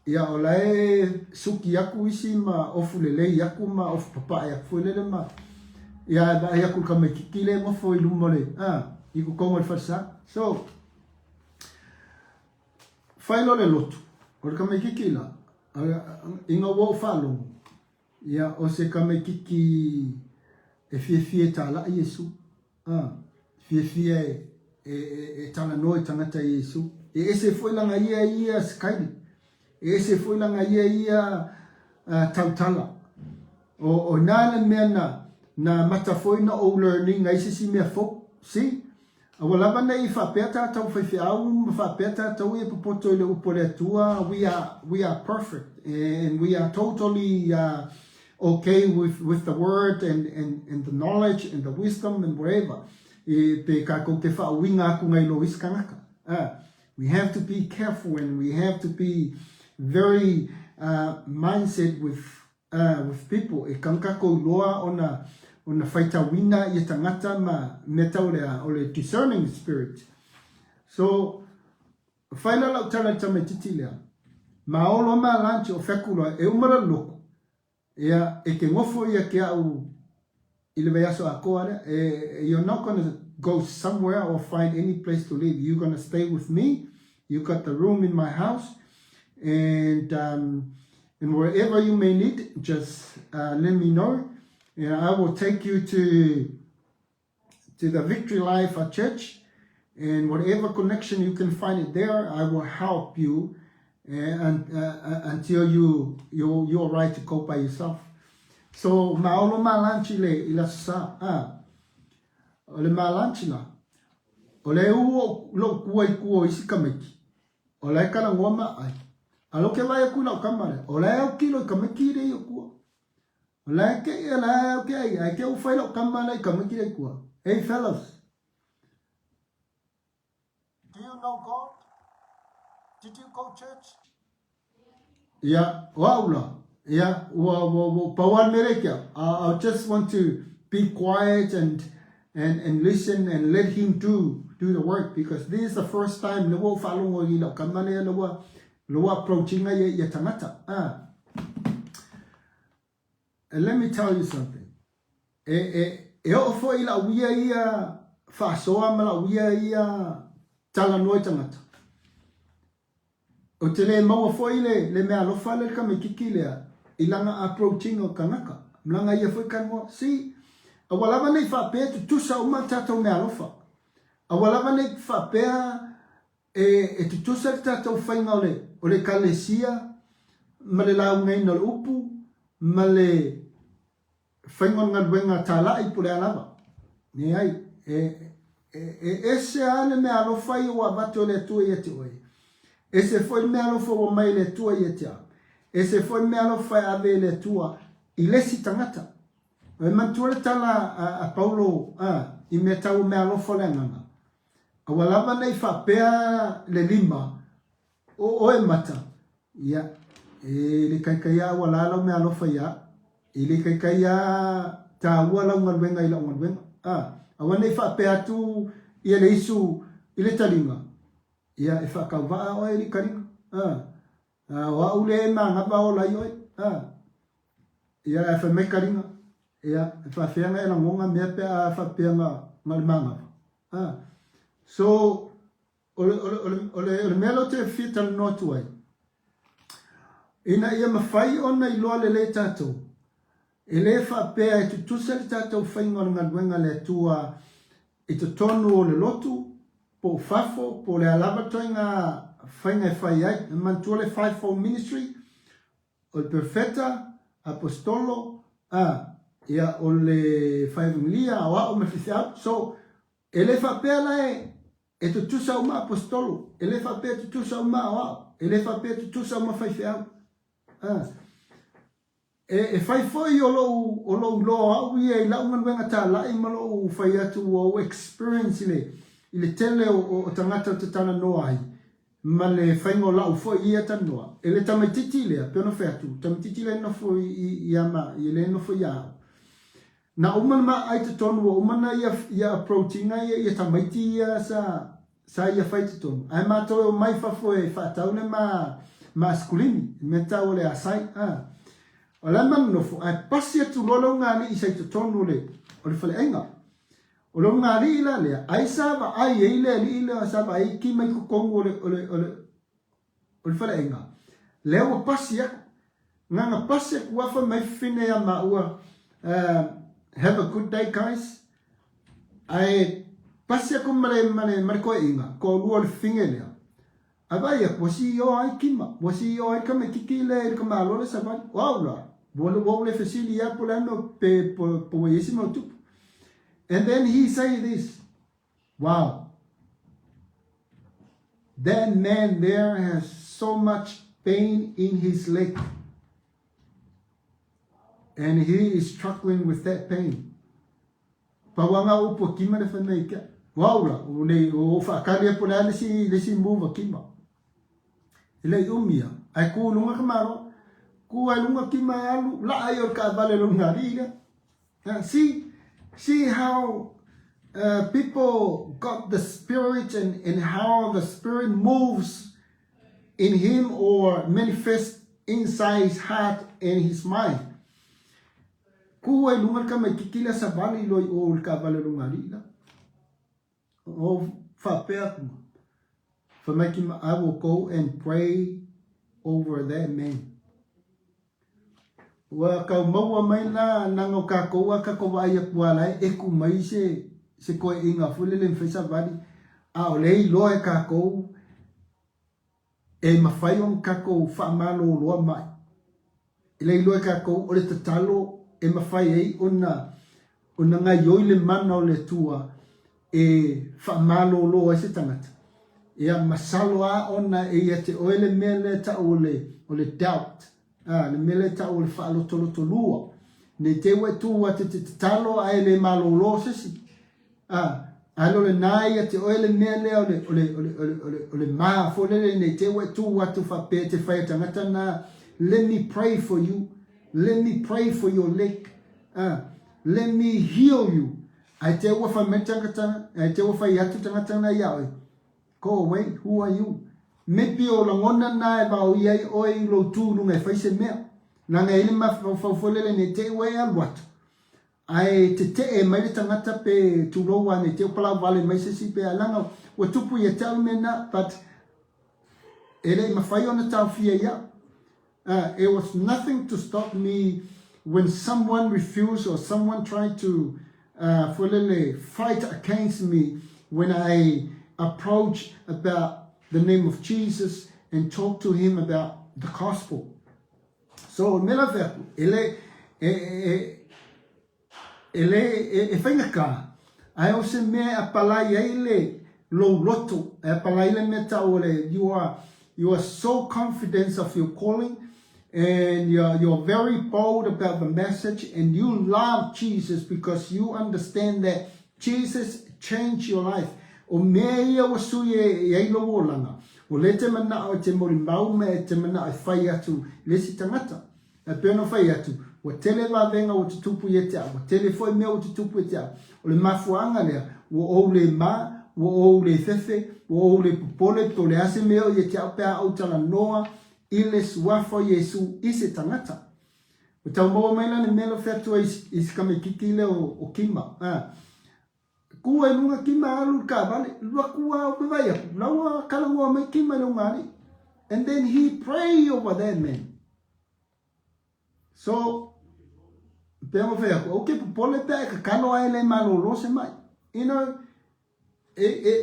ia o la e suki atu isi ma ofu lelei atu ma ofu papae atu foi lele ma ia ae vaai atu i le tamaititi lea e nofo i luma o le a i totonu o le falesa. So, fai loa le lotu, o le tamaititi la, ina ua ou faalogo, Ia, o se tamaititi e fiafia e talai Iesu. A, fiafia e, e, e, e talanoa i tagata i Iesu. E ese foi lana ia ia sikaili. E ese foi lana ia ia uh, tautala. O, o nā le mea na, na mata foi na ou learning ai se isi mea fou. See? Aua lava nei faapea tatou faifeau ma faapea tatou ia popoto i le upu a le Atua, we are, we are perfect and we are totally uh, okay with, with the word and, and, and the knowledge and the wisdom and whatever. E, pe kākou te whaauinga aku ngai lo isi kangaka. Uh, we have to be careful and we have to be very uh, mindset with uh, with people, e kang kakou loa ona ona faitauina ia tagata ma mea tau le a, o le discerning spirit. So, fai la lau tala i tamaititi lea, ma olo ma lunch o feku loa, e uma la loku, ia, e ke ngofo ia ke au i le vaiaso atoa lea, e, you're not gonna go somewhere or find any place to live, you're gonna stay with me, you got the room in my house, and um, and wherever you may need, just uh, let me know, and I will take you to to the Victory Life Church, and whatever connection you can find it there, I will help you and, uh, uh, until you, you, you're right to go by yourself. So, maolo malanchi le i la sa, ah, o le malanchi la, o le u lo kua i kua isi tamaiti, o la e kala ngoa ma ai. A lo ke vai aku lau kama le, o la e au kilo i tamaiti le i o kua. O la e ke ia la e au ke ai, ai ke u whai lau kama le i tamaiti le i kua. Hey fellas, Do you know God? Did you go church? Ia, o au la. Ia, ua, ua, ua, pau a le mea lea ki au. I, I just want to be quiet and, and, and listen and let him do, do the work because this is the first time le ua ou faalogo i lau kama lea le ua, le ua approachinga ia ia tagata. Ah. And let me tell you something. E, e, e oo foi i lau ia ia faasoa ma lau ia ia talanoa i tagata. O te le maua foi le, le mea alofa le tamaititi lea i lana approaching o kanaka. Lana ia foi kanoa. See, aua lava nei faapea tutusa uma tatou mea alofa. Aua lava nei faapea E, e tutusa le tatou faiga o le, o le Ekalesia ma le laugaina o le upu ma le faiga o le galuega talai po o le a lava. Leai, e, e, e ese lava le mea alofa ia ua avatu e le Atua ia te oe. Ese foi le mea alofa ua mai e le Atua ia te au. Ese foi le mea alofa e ave e le Atua i le isi tagata. E manatua le tala a, a Paulo a, i mea tau o mea alofa o le agaga. Aua lava nei faapea le lima, o oe mata, ia, e le kaikai a ua la lau mea alofa ia au. E le kaikai a tāua lau galuega i lau galuega. A, aua nei faapea atu ia le isu i le taliga, ia, e faatauvaa oe i le taliga. A, a, o au le e manava ola i oe. A, ia, e fai mai taliga, ia, e faafea na e lagona mea pe a faapea na, na le manava. Ah. So, o le, o le, o le, o le, o le mea lea ou te fia talanoa atu ai, ina ia mafai ona iloa lelei tatou, e le faapea e tutusa le tatou faiga o le galuega a le Atua i totonu o le lotu, po o fafo, po o le a lava ituaiga faiga e fai ai. E manatua le fivefold ministry, o le perofeta, aposetolo, a, ia, o le faevagelia, aoao ma le faifeau. So, e le faapea la e, e tutusa uma aposetolo, e le faapea e tutusa uma aoao, e le faapea e tutusa uma faifeau. A. E, e fai foi o lou, o lou iloa au ia i lau galuega talai ma lou fai atu ua ou experience i le, i le tele o, o, o tagata ou te talanoa ai, ma le faiga o lau foi ia talanoa. E le tamaititi lea, pei ona fai atu, tamaititi lea e nofo i, i, i ama, i le nofo ia au. Na uma le maai i totonu ua uma na ia ia approach ina ia ia tamaiti ia sa sa ia fai i totonu ae matou e omai fafo e faatau le ma ma askulimi le mea tau o le asai a o la e ma nonofo ae pasi atu loa le ugaalii sa i totonu o le o le faleaiga o le ugaalii la lea ai sa vaai ai le alii lea sa vaai ai kima i totonu o le o le o le o le faleaiga, lea ua pasi aku. Na na pasi aku lava fai mai fafine ia maua, have a good day guys. Ae pasi aku ma le, ma le, ma le koeina, toalua o le fafine lea. Ae vaai aku, ua siioa ai Kima, ua siioa ai tamaititi lea i le tamaloa le savali. O au la, ua, ua ou le fesili ia po o le a le mea, pe, po, po ua i ai se mea o tupu. And then he say this, Wow. That man there has so much pain in his leg. And he is struggling with that pain. Pau anga upu a Kima le fai mai kia. Wow la, o nei, o whaakali e po le ale si, le si move a Kima. E lei umi ia, ai ku lunga ka maro, ku ai lunga Kima e alu, la ai o le kaavale lo lunga li lea. See, see how uh, people got the spirit and, and how the spirit moves in him or manifests inside his heart and his mind. Ku ai lunga ka mai kikila sa vale loi o le ka vale lunga li la. O faapea atu ma, fai mai ki ma, I will go and pray over that man. Ua kau maua mai la nanga o kakou a kakou vaai aku a la e eku mai se se koeʻiga foi lele mafai savali, ʻaʻole iloa e kakou e mafai ona kakou faamalōloa mai. E le iloa e kakou o le tatalo e mafai ai ona ona gaioi le mana o le Atua e faamalōlō ai se tagata. Ia, masalo a ona e ia te oe le mea lea tau o le o le doubt, a, le mea lea tau o le faalotolotolua. Nei te ua e tū atu te tatalo ae le malōlō se isi. A, ae lo lenā ia te oe le mea lea o le, o le, o le, o le, o le, o le mā foi lele nei te ua e tū atu faapea te whai a tangata nā, let me pray for you, let me pray for your leg, a, let me heal you. Ae te ua whai mai tangata, ae te ua whai atu tangata nā ia oe. Go away, who are you? Maybe o lagona nā e vaoi ai oe i lou tū i lunga e whai se mea. Nanga e le mafaufau foi lele nei te ua e alu atu. Ae teteʻe mai le tagata pe tulou a nei te palau vale mai se isi pe a leaga ua tupu ia te au le mea lena but e le i mafai ona taofia ia uh, it was nothing to stop me when someone refused or someone tried to uh, foi lele fight against me when I approach about the name of Jesus and talk to him about the gospel. So, me la fai atu, e le, e, e, e le, e, e faigata, ae o se mea e apalai ai le lou loto, e apalai le mea tau o le, you are, you are so confident of your calling, and you're, you're very bold about the message, and you love Jesus because you understand that Jesus changed your life. O mea ia ua sui e, e ai lou olaga, o lea te manao e te molimau ma e te manao e fai atu i le isi tagata. E pei ona fai atu, ua tele vavega ua tutupu ia te au, ua tele foi mea ua tutupu ia te au. O le mafuaaga lea, ua ou le ma, ua ou le fefe, ua ou le popole pe o le a se mea o ia te au pe a ou talanoa i le suafa o Iesu i se tagata. Ua tau maua mai la le mea la fai atu ai i si tamaititi lea o Kima. A, kū ai luga Kima alu i le kaavale, alu atu a ou vaai atu, la ua talanoa mai Kima i le ugaalii. And then he pray over that man. So, pei ona fai atu, aua ke popole pe a e tatalo ae le malōlō se mai. You know, e, e,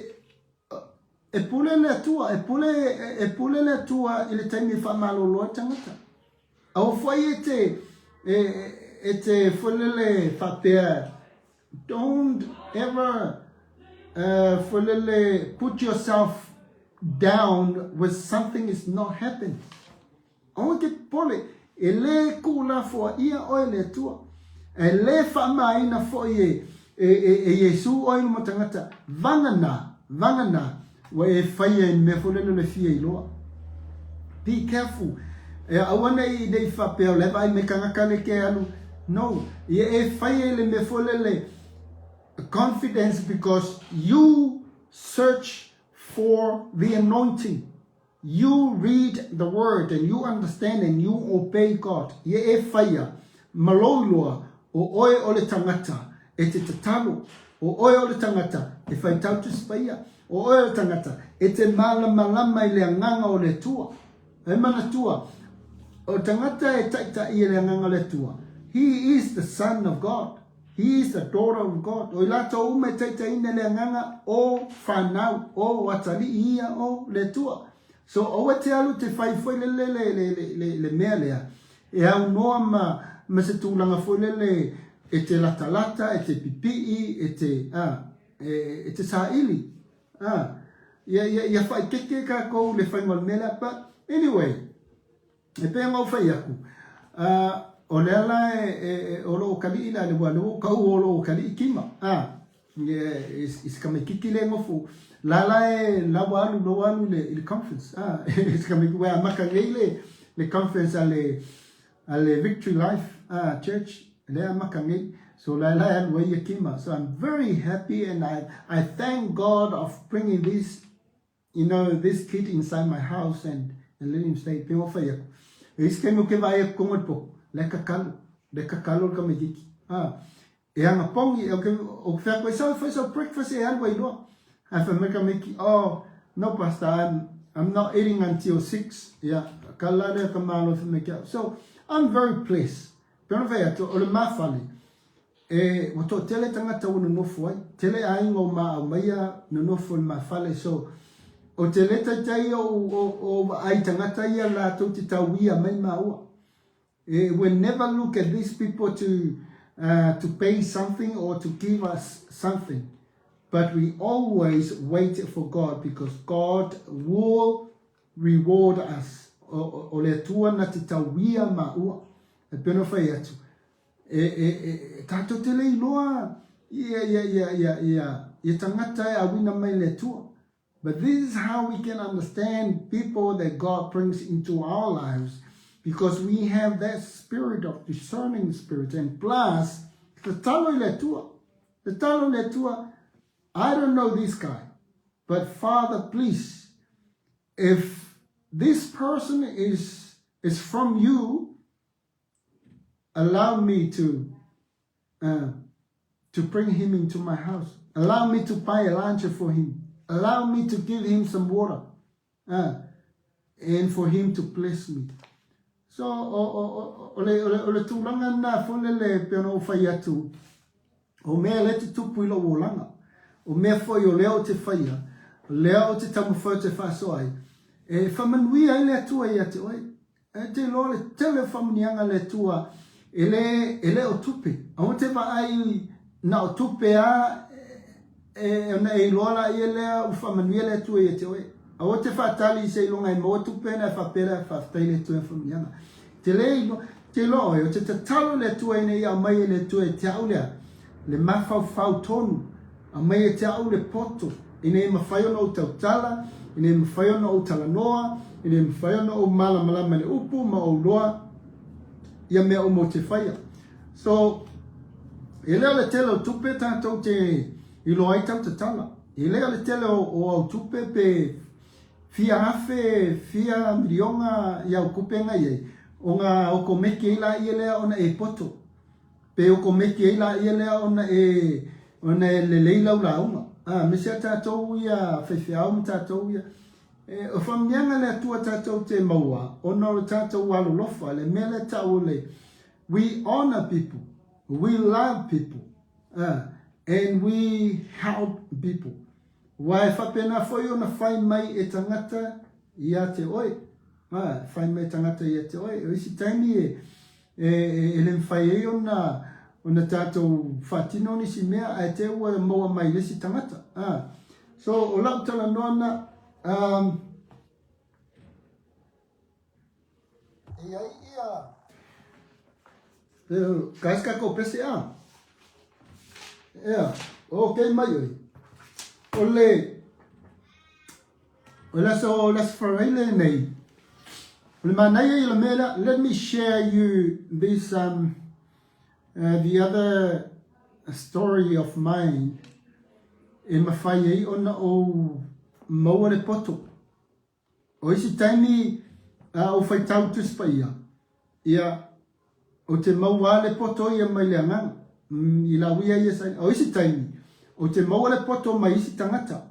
e pule le Atua, e pule, e pule le Atua i le taimi e faamalōlō ai tagata. Aua foi e te, e, e te foi lele faapea, don't ever uh, foi lele put yourself down when something is not happen. Aua e te popole, e lē tuulafoaia oe e le Atua, e lē faamāina foi e, e, e, e Iesū oe i luma o tagata, vagana, vagana, ua e faia i le mea foi lele o le fia iloa. Be careful. E aua nei, nei faapea o la e vaai mai tagata le ke alu. No, ia e faia i le mea foi lele confidence because you search for the anointing. You read the word and you understand and you obey God. Ia e faia ma lou iloa o oe o le tagata e te tatalo, o oe o le tagata e faitau Tusi Paia, o oe o le tagata e te malamalama i le agaga o le Atua. E manatua, o le tagata e taitai e le agaga o le Atua, he is the son of God. He is the daughter of God. O i latou uma e taitaiina le agaga o whanau, o atalii ia o le Atua. So, aua te alu te whai foi lele le, le, le, le, le mea lea. E aunoa ma, ma se tulaga foi lele e te latalata, e te pipii, e te, a, e, e te saili. A, ia, ia, ia whaikeke kākou le whainga o le mea lea. But, anyway, E pei ona ou fai aku, a, o lea la e, e, e, o loo kaliʻi la le ua lea ua kau o loo kaliʻi kima, a, e, i, i se kamaikiki le nofu, la la e la ua alu, la ua alu i le, i le conference, a, i se kamaikiki, ua amata nei le, le conference a le, a le Victory Life, a, Church, lea amata nei, so la la e alu ai ia kima, so I'm very happy and I, I thank God of bringing this You know, this kid inside my house and, and let him stay. Pei o fai aku. E isi taimi o ke vaai aku kongo i le popo, le kakalo, le kakalo le kamaititi. Ah, e anga pongi, o ke, o ke whea koe, so fai so breakfast e alu ai loa. Ai fai mai kamaiti, oh, no pastor, I'm, I'm not eating until 6. Yeah, ka la lea ka malo fai mai ke au. So, I'm very blessed. Pei ona fai atu, o le mafale, E, ua toatele tagata ua nonofo ai, tele aiga o ma aumaia nonofo i le ma fale, so, o te le taitai o, o, o vaai tagata ia latou te tauia mai maua. E, we never look at these people to, uh, to pay something or to give us something. But we always wait for God because God will reward us. O, o, o le Atua na te tauia maua. E pei ona fai atu, E, e, e, tātou te le iloa ia, ia, ia, ia, ia, ia tagata e awina mai le Atua. But this is how we can understand people that God brings into our lives because we have that spirit of discerning spirit and plus tatalo i le Atua. Tatalo i le Atua, I don't know this guy, but Father, please, if this person is, is from you, Allow me to, uh, to bring him into my house. Allow me to buy a lunch for him. Allow me to give him some water. Uh, and for him to bless me. So, o, o, o, o, le, o, le, o le tulaga na foi le le pe ona ou fai atu, o mea le tutupu i lou olaga, o mea foi o lea ou te faia, o lea ou te taumafai ou te faasoa ai, e faamanuia ai le Atua ia te oe. E te iloa le tele o faamanuiaga a le Atua, e le, e le o tupe. Aua te vaai na o tupe a, e, ona e iloa laia lea ua faamanuia le Atua ia te oe. Aua te faatali i seiloga e maua tupe ona e faapea lea, faafetai le Atua i faamanuiaga. Te le iloa, te iloa oe, o te tatalo le Atua ina ia aumai e le Atua e te au lea, le mafaufau tonu, Aumai e te au le poto, ina ia mafai ona ou tautala, ina ia mafai ona ou talanoa, ina ia mafai ona ou malamalama i le upu ma ou loa ia mea uma ou te faia. So, e le o le tele o tupe tātou te iloa ai tau tatala. E le o le tele o, o au tupe pe fia afe, fia miliona i au kupe ngai ai, o ngā okomeke ai la ia lea ona e poto. Pe okomeki ai laia lea ona e ona e lelei lau lauga. A, aemaise a tatou ia faifeau ma tatou ia. E, o faamanuiaga le Atua tatou te maua ona o le tatou alolofa, le mea lea tau o le we honor people, we love people, uh, and we help people. Aua e faapena foi ona fai mai e tagata ia te oe. A, fai mai e tagata ia te oe. O isi taimi e, e, e, e le mafai ai ona, ona tatou faatino nisi mea, ae te ua maua mai le isi tagata. A, so, o lau talanoa na, um, e ai ia, Guys, ka ko pese a. Ea, okay mai oi. O le, o le aso, le aso Faraile nei, o le manaia i le mea lea, let me share you this, um, The other story of mine e mafai ai ona ou maua le poto. O isi taimi a ou faitau Tusi Paia, ia, ou te maua lava le poto ia mai le Agaga, i lau ia ia saili. O isi taimi, ou te maua le poto mai isi tagata.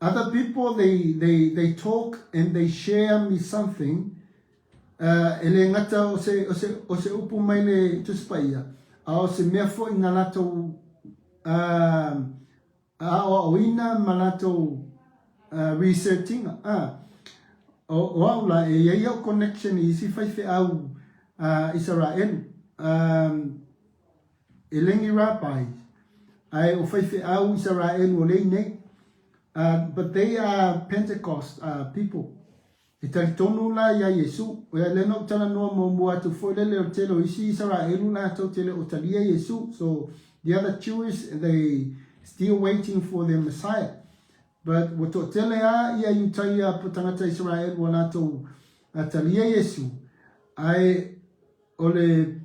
Other people, they, they, they talk and they share me something, e le gata o se, o se, o se upu mai le Tusi Paia, a o se mea foi na latou uh, aoaoina ma latou uh, researching-a. Uh, o, o au la, e iai au connection i isi faifeau uh, Isaraelu. Um, e lengi rabbis, ae o faifeau Isaraelu o lei nei. Uh, but they are Pentecost uh, people. E talitonu la iā Iesu, oia lea na ou talanoa muamua atu foi lele o le tele o isi Isaraelu latou te le o talia Iesu, so the other Jewish they still waiting for their Messiah. But ua toatele a ia Iutaia po tagata Isaraelu ua latou talia Iesu, ae o le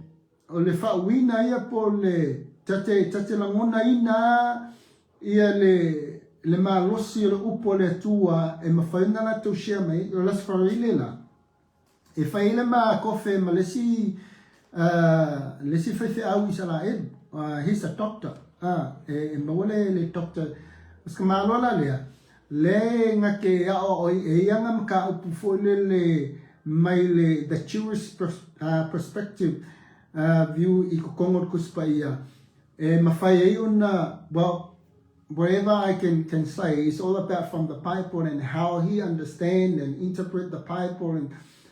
O le faauiina ia po o le ta te, ta te lagonaina a ia le, le malosi o le upu a le Atua e mafai ona latou share mai, o le Aso Faraile la, e fai ai le ma kofe ma le isi, uh, le isi faifeau Isaraelu, uh, he's a doctor, uh, e, e maua le, le doctor, o se tamaloa la lea, Le na te aoao ai e ia nga mataupu foi lele mai le the Jewish perspective view i totonu o le Tusi Paia e mafai ai ona, well, whatever I can can say is all about from the Bible and how he understand and interpret the Bible and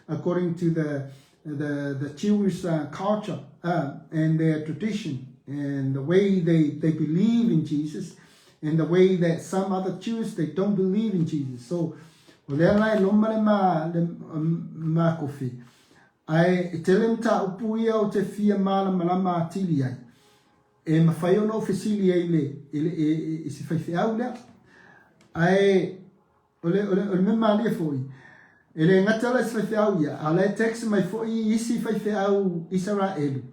according to the the the Jewish culture and their tradition and the way they they believe in Jesus and the way that some other Jews they don't believe in Jesus. So o lea la e loma le ma le ma kofi. Ae e tele mataupu ia o te fia malamalama atili ai. E mafai ona ou fesili ai le i le i, i se faifeau lea. Ae O le, o le, o le mea malie foi, e le gata la i se faifeau ia, a o la e text mai foi isi faifeau Isaraelu,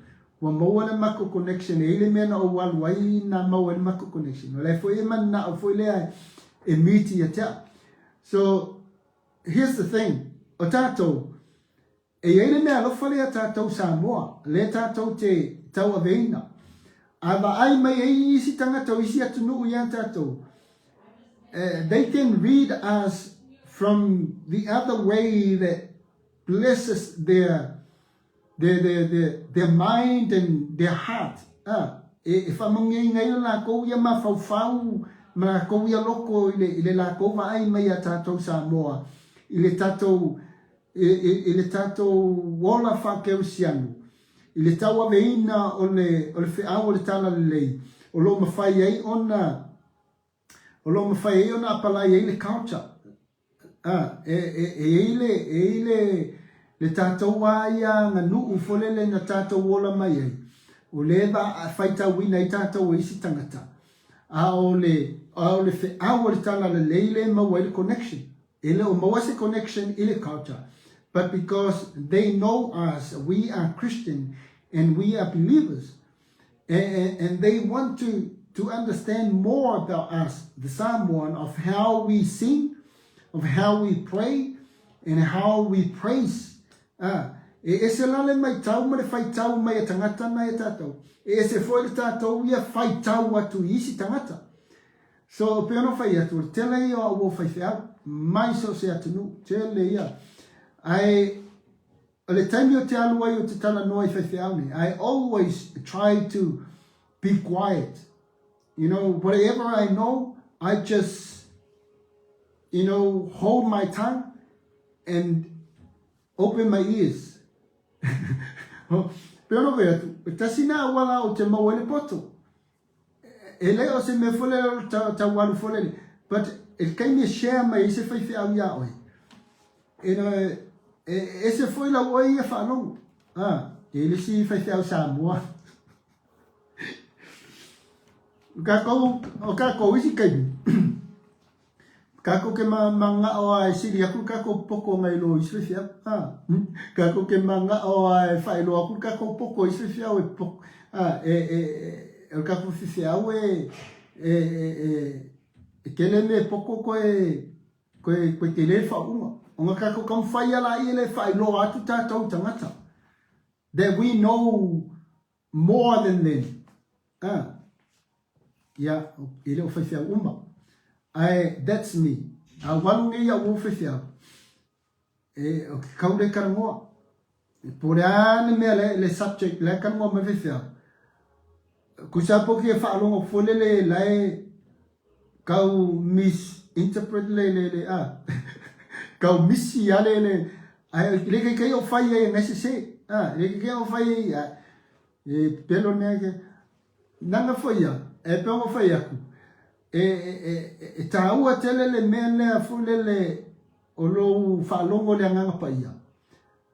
ua maua le matou connection, e i ai le mea na ou alu ai na maua ai le matou connection. O la foi e mananao foi lea e meet ia te au. So, here's the thing, o tatou, E i ai le mea alofa lea tatou Samoa, lea tatou te tauaveina. A vaai mai ai isi tagata o isi atunuu iā tatou, they can read us from the other way that blesses their their their their their mind and their heart. Ah, e, e faamanuiaina ai lo lakou ia mafaufau ma lakou ia loko i le, i le lakou vaai mai iā tatou Samoa, i le tatou I le tatou ola faakerisiano, i le tauaveina o le o le feau o le Talalelei, o lo o mafai ai ona o lo o mafai ai ona apalai ai le culture. A, e, e, e i ai le, e i ai le, le tatou a ia aganuu foi lele na tatou ola mai ai, o lea e faitauina ai tatou e isi tagata, a o le, a o le feau o le Talalelei lea e maua ai le connection. E le o maua se connection i le culture but because they know us we are Christian and we are believers and, and they want to to understand more about us the Samoan of how we sing of how we pray and how we praise ah, e ese la le maitau ma le faitau mai a tagata na e tatou e ese foi le tatou ia faitau atu i isi tagata So, pei ona fai atu, o le tele ia o au faifeau, mai so o se atunuu, tele ia. Ae, o le taimi o te alu ai o te talanoa i faifeau nei, I always try to be quiet. You know, whatever I know, I just, you know, hold my tongue and open my ears. Pei ona fai atu, e tasi nā auala o te maua ai le poto. E le o se mea foi lele o le tau alu foi lele, but i le taimi e share mai ai se faifeau iā oe, you know, e ese foi lau oe ia faalogo. Ah, e i ai le isi faifeau Samoa. O kākou, o kākou isi taimi, Kākou ke mana'o a e sili aku le kākou poko nai lo isi faifeau. A, kākou ke mana'o a e faailoa aku le kākou poko i isi faifeau e poko. A, e, e, e, o le tatou faifeau e, e, e, e, e tele mea e poto toe, toe, toe tele le faauuga. Ona tatou taumafai lava laia lea e faailoa atu tatou i tagata that we know more than them. A, ia, e le o faifeau uma. Ae, that's me. A ua alu nei au ua faifeau, e, o ke kau le talanoa. E po o le a le mea le, le subject la e talanoa mai faifeau. Tusa po ke faalogo foi lele la e kau misinterpret le le le a kau misi a le le ai le kai kai o fai ai ngai sese a le kai kai o fai ai a e pelo mea ke nanga foi ia e pe o fai aku e e e taua tele le mea lea foi lele o lou faalogo le agaga paia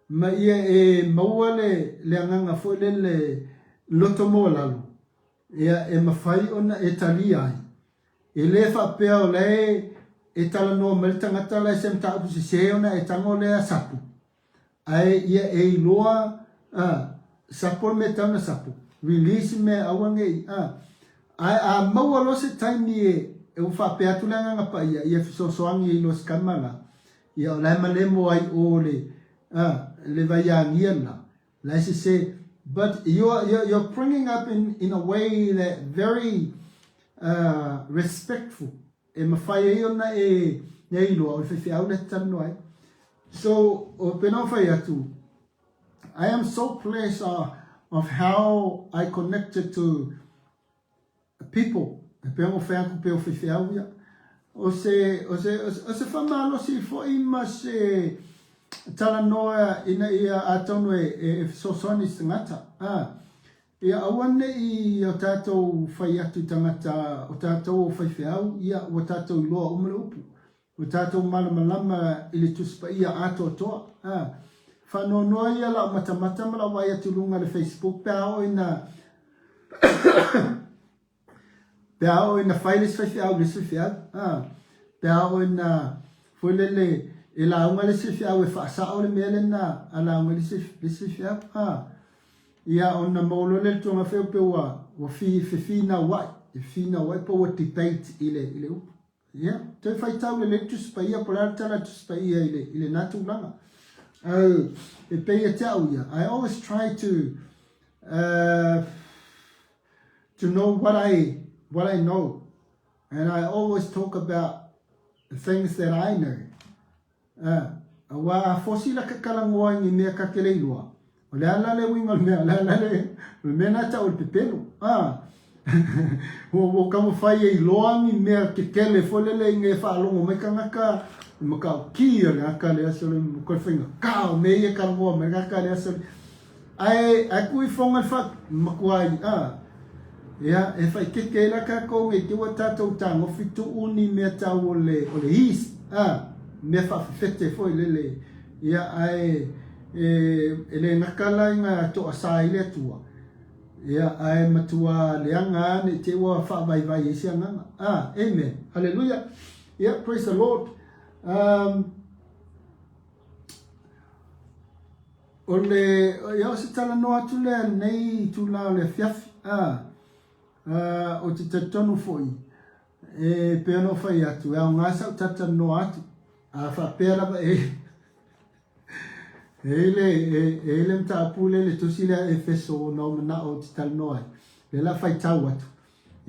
ma ia e maua le le agaga foi lele loto maualalo Ia, e mafai ona e talia ai. E le faapea o la e e talanoa mai le tagata la e se mataupu sese ona e tago lea sapo. Ae ia e iloa, a, sapo le mea e tau ona sapo, release le mea aua ne i, a. Ae a maua loa se taimi e, e ua faapea atu le Agaga Paia, ia fesoasoani ai loa i se tama la, ia o la e malemo ai o le, a, le vaiagia la, La e sese, but you're, you're, you're bringing up in, in a way that very uh, respectful. E mawhai ai ona e nei iloa o le faifeau le talanoa ai. So, o pena o whai atu, I am so pleased uh, of how I connected to people, e pea o whai aku pea o faifeau ia. O se, o se, o se whamalosi fo'i ma se talanoa ina ia atonu e, e, e fesoasoani i se tagata. Ah, ia aua ne'i o tātou whai atu tagata, o tātou o faifeau, ia ua tātou iloa uma le upu. Ua tātou malamalama i le Tusi Paia atoatoa. Ah, whanoanoa ia lau matamata ma lau vaai atu i luga le Facebook pe a oo ina Pe a oo ina fai le isi faifeau i le isi faifeau, a. Pe a oo ina, foi lele, e lauga le isi faifeau e faasao le mea lena a lauga i le isi, le isi faifeau, a. Ia, ona maua loa lea i le tulaga foi pei ua, ua fi, fefinauai, fefinauai po ua debate i le, i le upu. Ia, toe faitau lelei le Tusi Paia, po o le a le tala a le Tusi Paia i le, i lena tulaga. Ae, e pei ia te au ia, I always try to, uh, to know what I, what I know. And I always talk about the things that I know. A, aua a fosi la ka talanoa i ni mea ka te le iloa, o le a la le uiga o le mea, o le a la le, o le mea na tau o le pepelo. A, ua, ua taumafai e iloa ni mea kekele foi lele ina ia faalogo mai tagata, e matautia le gata lea sole, ko le faigata o mea ia e talanoa mai le gata lea sole. Ae, ae tuu ifoga le fa, matua a, ia, e whaikeke ai la tatou nei te ua tatou tagofi tuu ni mea tau o le, o le yeast, a, mea faafefete foi lele, ia, ae, e, e le gata la ina toasā ai le Atua, ia, ae matua leaga a nei te ua faavaivai ai se agaga. A, amen. Hallelujah. Ia, praise the Lord. Um, O le, ia o se talanoa atu lea i lenei itula o le afiafi, ā, ā, ou te talitonu foi, e pei ona ou fai atu, e aoga sau talatalanoa atu, a faapea lava e, e i le, e, e i le mataupu lea i le tusi lea a Efeso ona ou manao ou te talanoa ai, lea o le a faitau atu,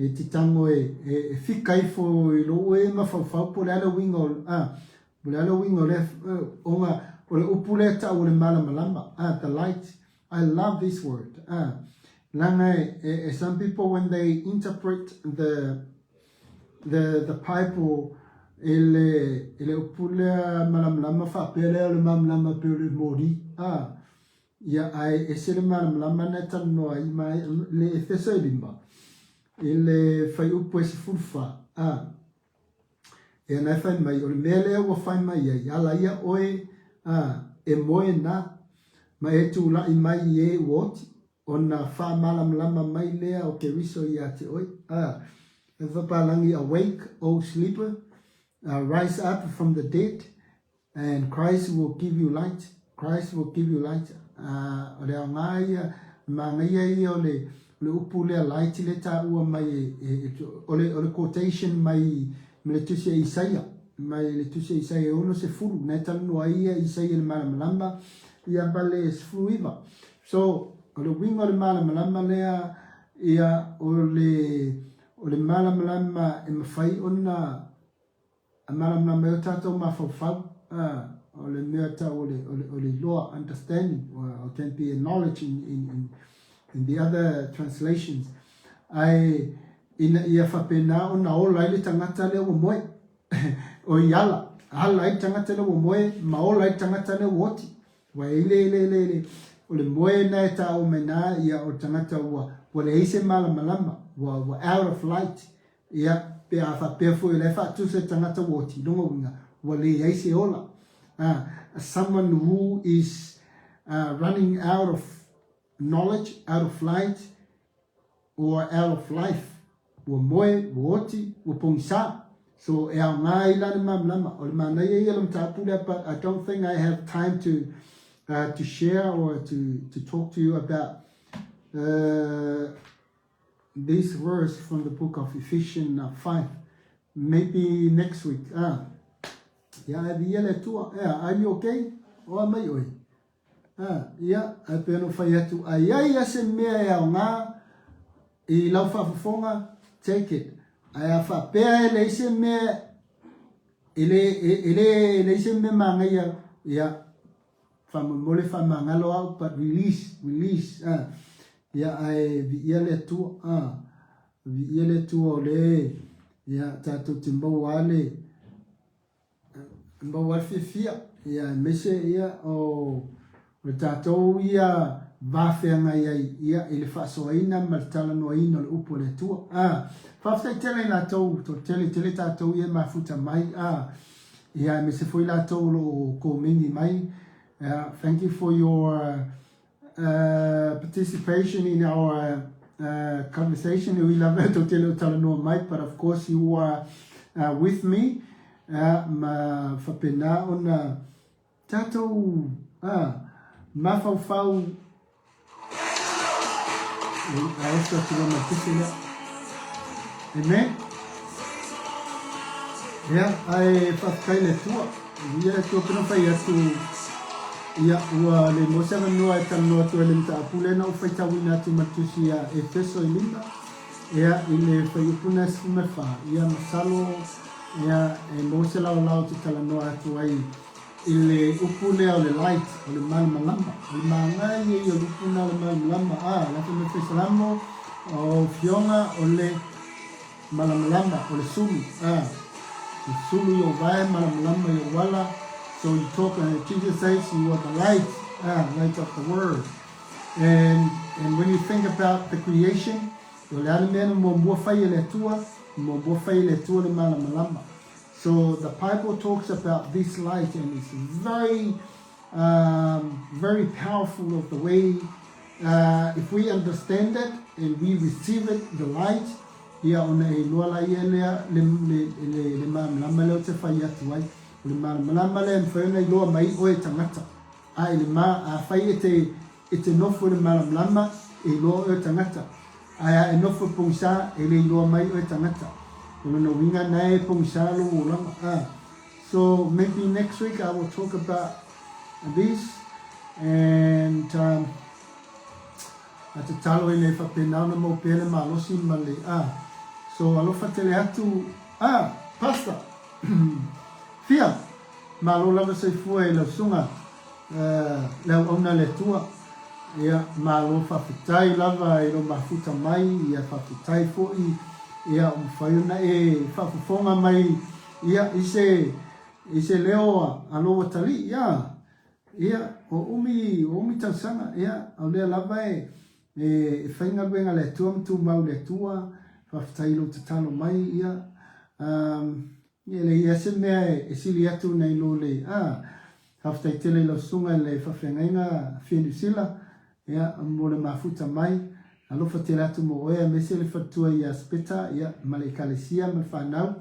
e te tago e, e, e fika ifo i lou e mafaufau po o le a le uiga o, ā, O le a le uiga o lea ona o le upu lea e tau o le malamalama, ah, the light. I love this word. Ah, leaga e, e, some people when they interpret the, the, the Bible i le, i le upu lea malamalama faapea lea o le malamalama pei o le moli. Ah, ia, ae ese le malamalama na e talanoa ai ma le Efeso e 5, i le fuaiupu e 14. Ah, Ia na e whai mai, o le mea lea ua whai mai ai, ala ia oe, a, e moe na, ma e tula'i mai i e ua oti, ona whaamalamalama mai lea o Keriso ia te oe, a, e whapalangi, Awake, O sleeper, uh, rise up from the dead, And Christ will give you light, Christ will give you light, ā, o le aoga ia, le mānaia ia o le, O le upu lea light lea e taua mai e, e, o le, o le quotation mai mai le tusi a Isaia, mai le tusi a Isaia e 60, na e talanoa ai ia Isaia i le malamalama, ia ma le 19. So, o le uiga o le malamalama lea, ia, o le, o le malamalama e mafai ona A malamalama ai o tatou mafaufau, a, o le mea tau o le, o le, o le iloa, understanding, or can be a knowledge in, in, in, in the other translations. Ae ina ia faapena ona ola ai le tagata lea ua moe. o i ala, ala ai le tagata lea ua moe, ma ola ai le tagata lea ua oti. Ua i le, le, le, le, o le moe na e tāua mai nā, ia o le tagata ua, ua leai se malamalama, ua, ua out of light. Ia, pe a faapea foi o la e faatusa i tagata ua oti, lona uiga, ua leai se ola. Ah, someone who is running out of knowledge, out of light, or out of life. Ua moe, ua oti, ua pogisa. So, e aoga ai la le malamalama. O le manaia ia o le mataupu lea, but I don't think I have time to, to share or to, to talk to you about this verse from the book of Ephesians 5. Maybe next week. Ah. Ia, ai via le tua. Eh, are you okay? Oa mai oi. Ah, ia, ai pe no fai atu. Ai ai a se mea e ao ngā i lau whaafofonga, take it. Ai a whaapea e le se mea e le, e, e le, e le se mea māngaia, ia, Faamolemole faamagalo au but release release a ia ae viia le Atua a viia le Atua o le ia tatou te maua a le maua a le fiafia ia aemaise ia o o tatou ia va feagai ai ia i le faasoaina ma le talanoaina o le upu a le Atua a faafetai tele i latou toatele tele tatou ia e mafuta mai a Ia, aemaise foi latou o lo o komeni mai. Yeah, thank you for your participation in our conversation. E ui lava e tou te le o talanoa mai, but of course you are with me. Ma faapena ona tatou mafaufau A oso atu loa ma le pese lea. Amen. Ia, ae faafetai le Atua. Ia le Atua pena fai atu, ia, ua le maua se avanoa e talanoa atu ai le mataupu lea na ou faitauina atu ma le tusi ia Efeso e lima, ia, i le fuaiupu na e 14. Ia, masalo, ia, e maua se laolao ou te talanoa atu ai I le upu lea o le light, o le malamalama, o le māngai ia ia o le upu na o le malamalama, a, la fai mai Faisalamo, o Fioga o le malamalama, o le sulu, a, o sulu i ou vae, malamalama i ou ala, so you talk, and Jesus says you are the light, a, light of the world. And, and when you think about the creation, o le a le mea na muamua fai e le Atua, muamua fai e le Atua le malamalama. So the Bible talks about this light and it's very, very powerful of the way if we understand it and we receive it, the light, ia ona e iloa la ia lea le, le, le, le malamalama lea o te fai atu ai. O le malamalama lea e mafai ona iloa mai oe tagata. A i le ma, a fai e te, e te nofo i le malamalama, e iloa oe o tagata. Ae a e nofo i pogisa, e le iloa mai oe tagata. O lona uiga na e pogisa lou olaga. A. So maybe next week I will talk about this and um, a tatalo ina e faapena ona mau pea le malosi ma le a. So alofa tele atu a Pastor Fia malo lava soifua i lau susuga le auauna a le Atua. Ia, malo faafetai lava i lou mafuta mai, ia faafetai foi, ia ua mafai ona e faafofoga mai, ia, i se, i se leo a lou atalii, ia, ia, ua umi, ua umi tausaga, ia, o lea lava e, e faigaluega le Atua ma tumau i le Atua, faafetai i lou tatalo mai, ia, um, E leai lava se mea e sili atu nai lo le, a, faafetai tele i lau susuga i le faafeagaiga Fia Niu Sila, ia, mo le mafuta mai, alofa tele atu mo oe aemaise le faletua ia Speta, ia, ma le ekalesia ma le fanau,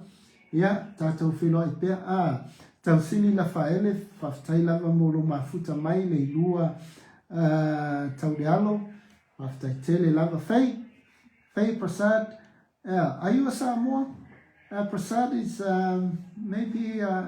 ia, tatou feiloai pea, a, Tausili Lafaele, faafetai lava mo lou mafuta mai le ilua, a, Taulealo, faafetai tele lava. Faye! Faye Prasad, yeah, are you a Samoa? Uh, Prasad is um, maybe uh,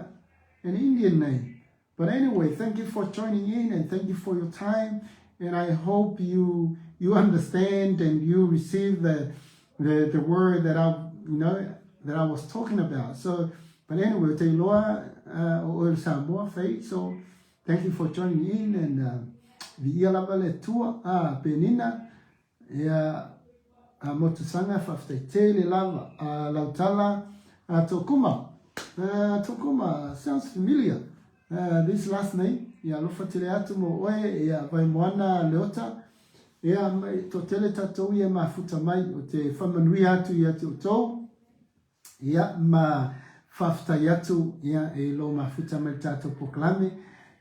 an Indian name. But anyway, thank you for joining in and thank you for your time. And I hope you you understand and you receive the the, the word that I you know that I was talking about. So, but anyway, te loa uh, o Samoa Faye. So thank you for joining in and uh, viia lava le Atua a Penina ia a Motusaga faafetai tele lava a Lautala a Tokuma uh, Tokuma sounds familiar uh, this last name ia alofa tele atu mo oe ia Vaimoana Leota ia mai to tele tatou ia mafuta mai o te whamanuia atu ia te outou. Ia, ma faafetai atu ia i lo mafuta mai le tatou polokalame.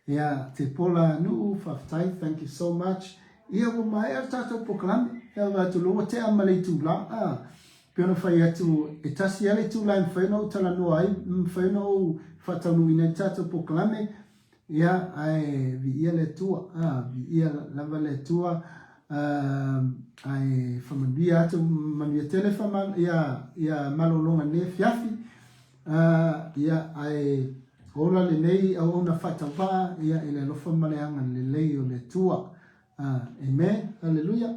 Ia, te pola nuu, faafetai, thank you so much. Ia, ua maea le tatou polokalame. Ia, vaai atu loa, ua tea ma le itula. Ah, pei ona fai atu, e tasi lava le itula e mafai ona ou talanoa ai, mafai ona ou faataunuuina ai le tatou polokalame. Ia, ae viia le Atua, a, viia lava le Atua, a, ae faamanuia atu, manuia tele whama, ia, ia malologa nei afiafi, a, ia, ae ola lenei auauna faatauvaa, ia, i le alofa ma le agalelei o le Atua. A, amen, hallelujah.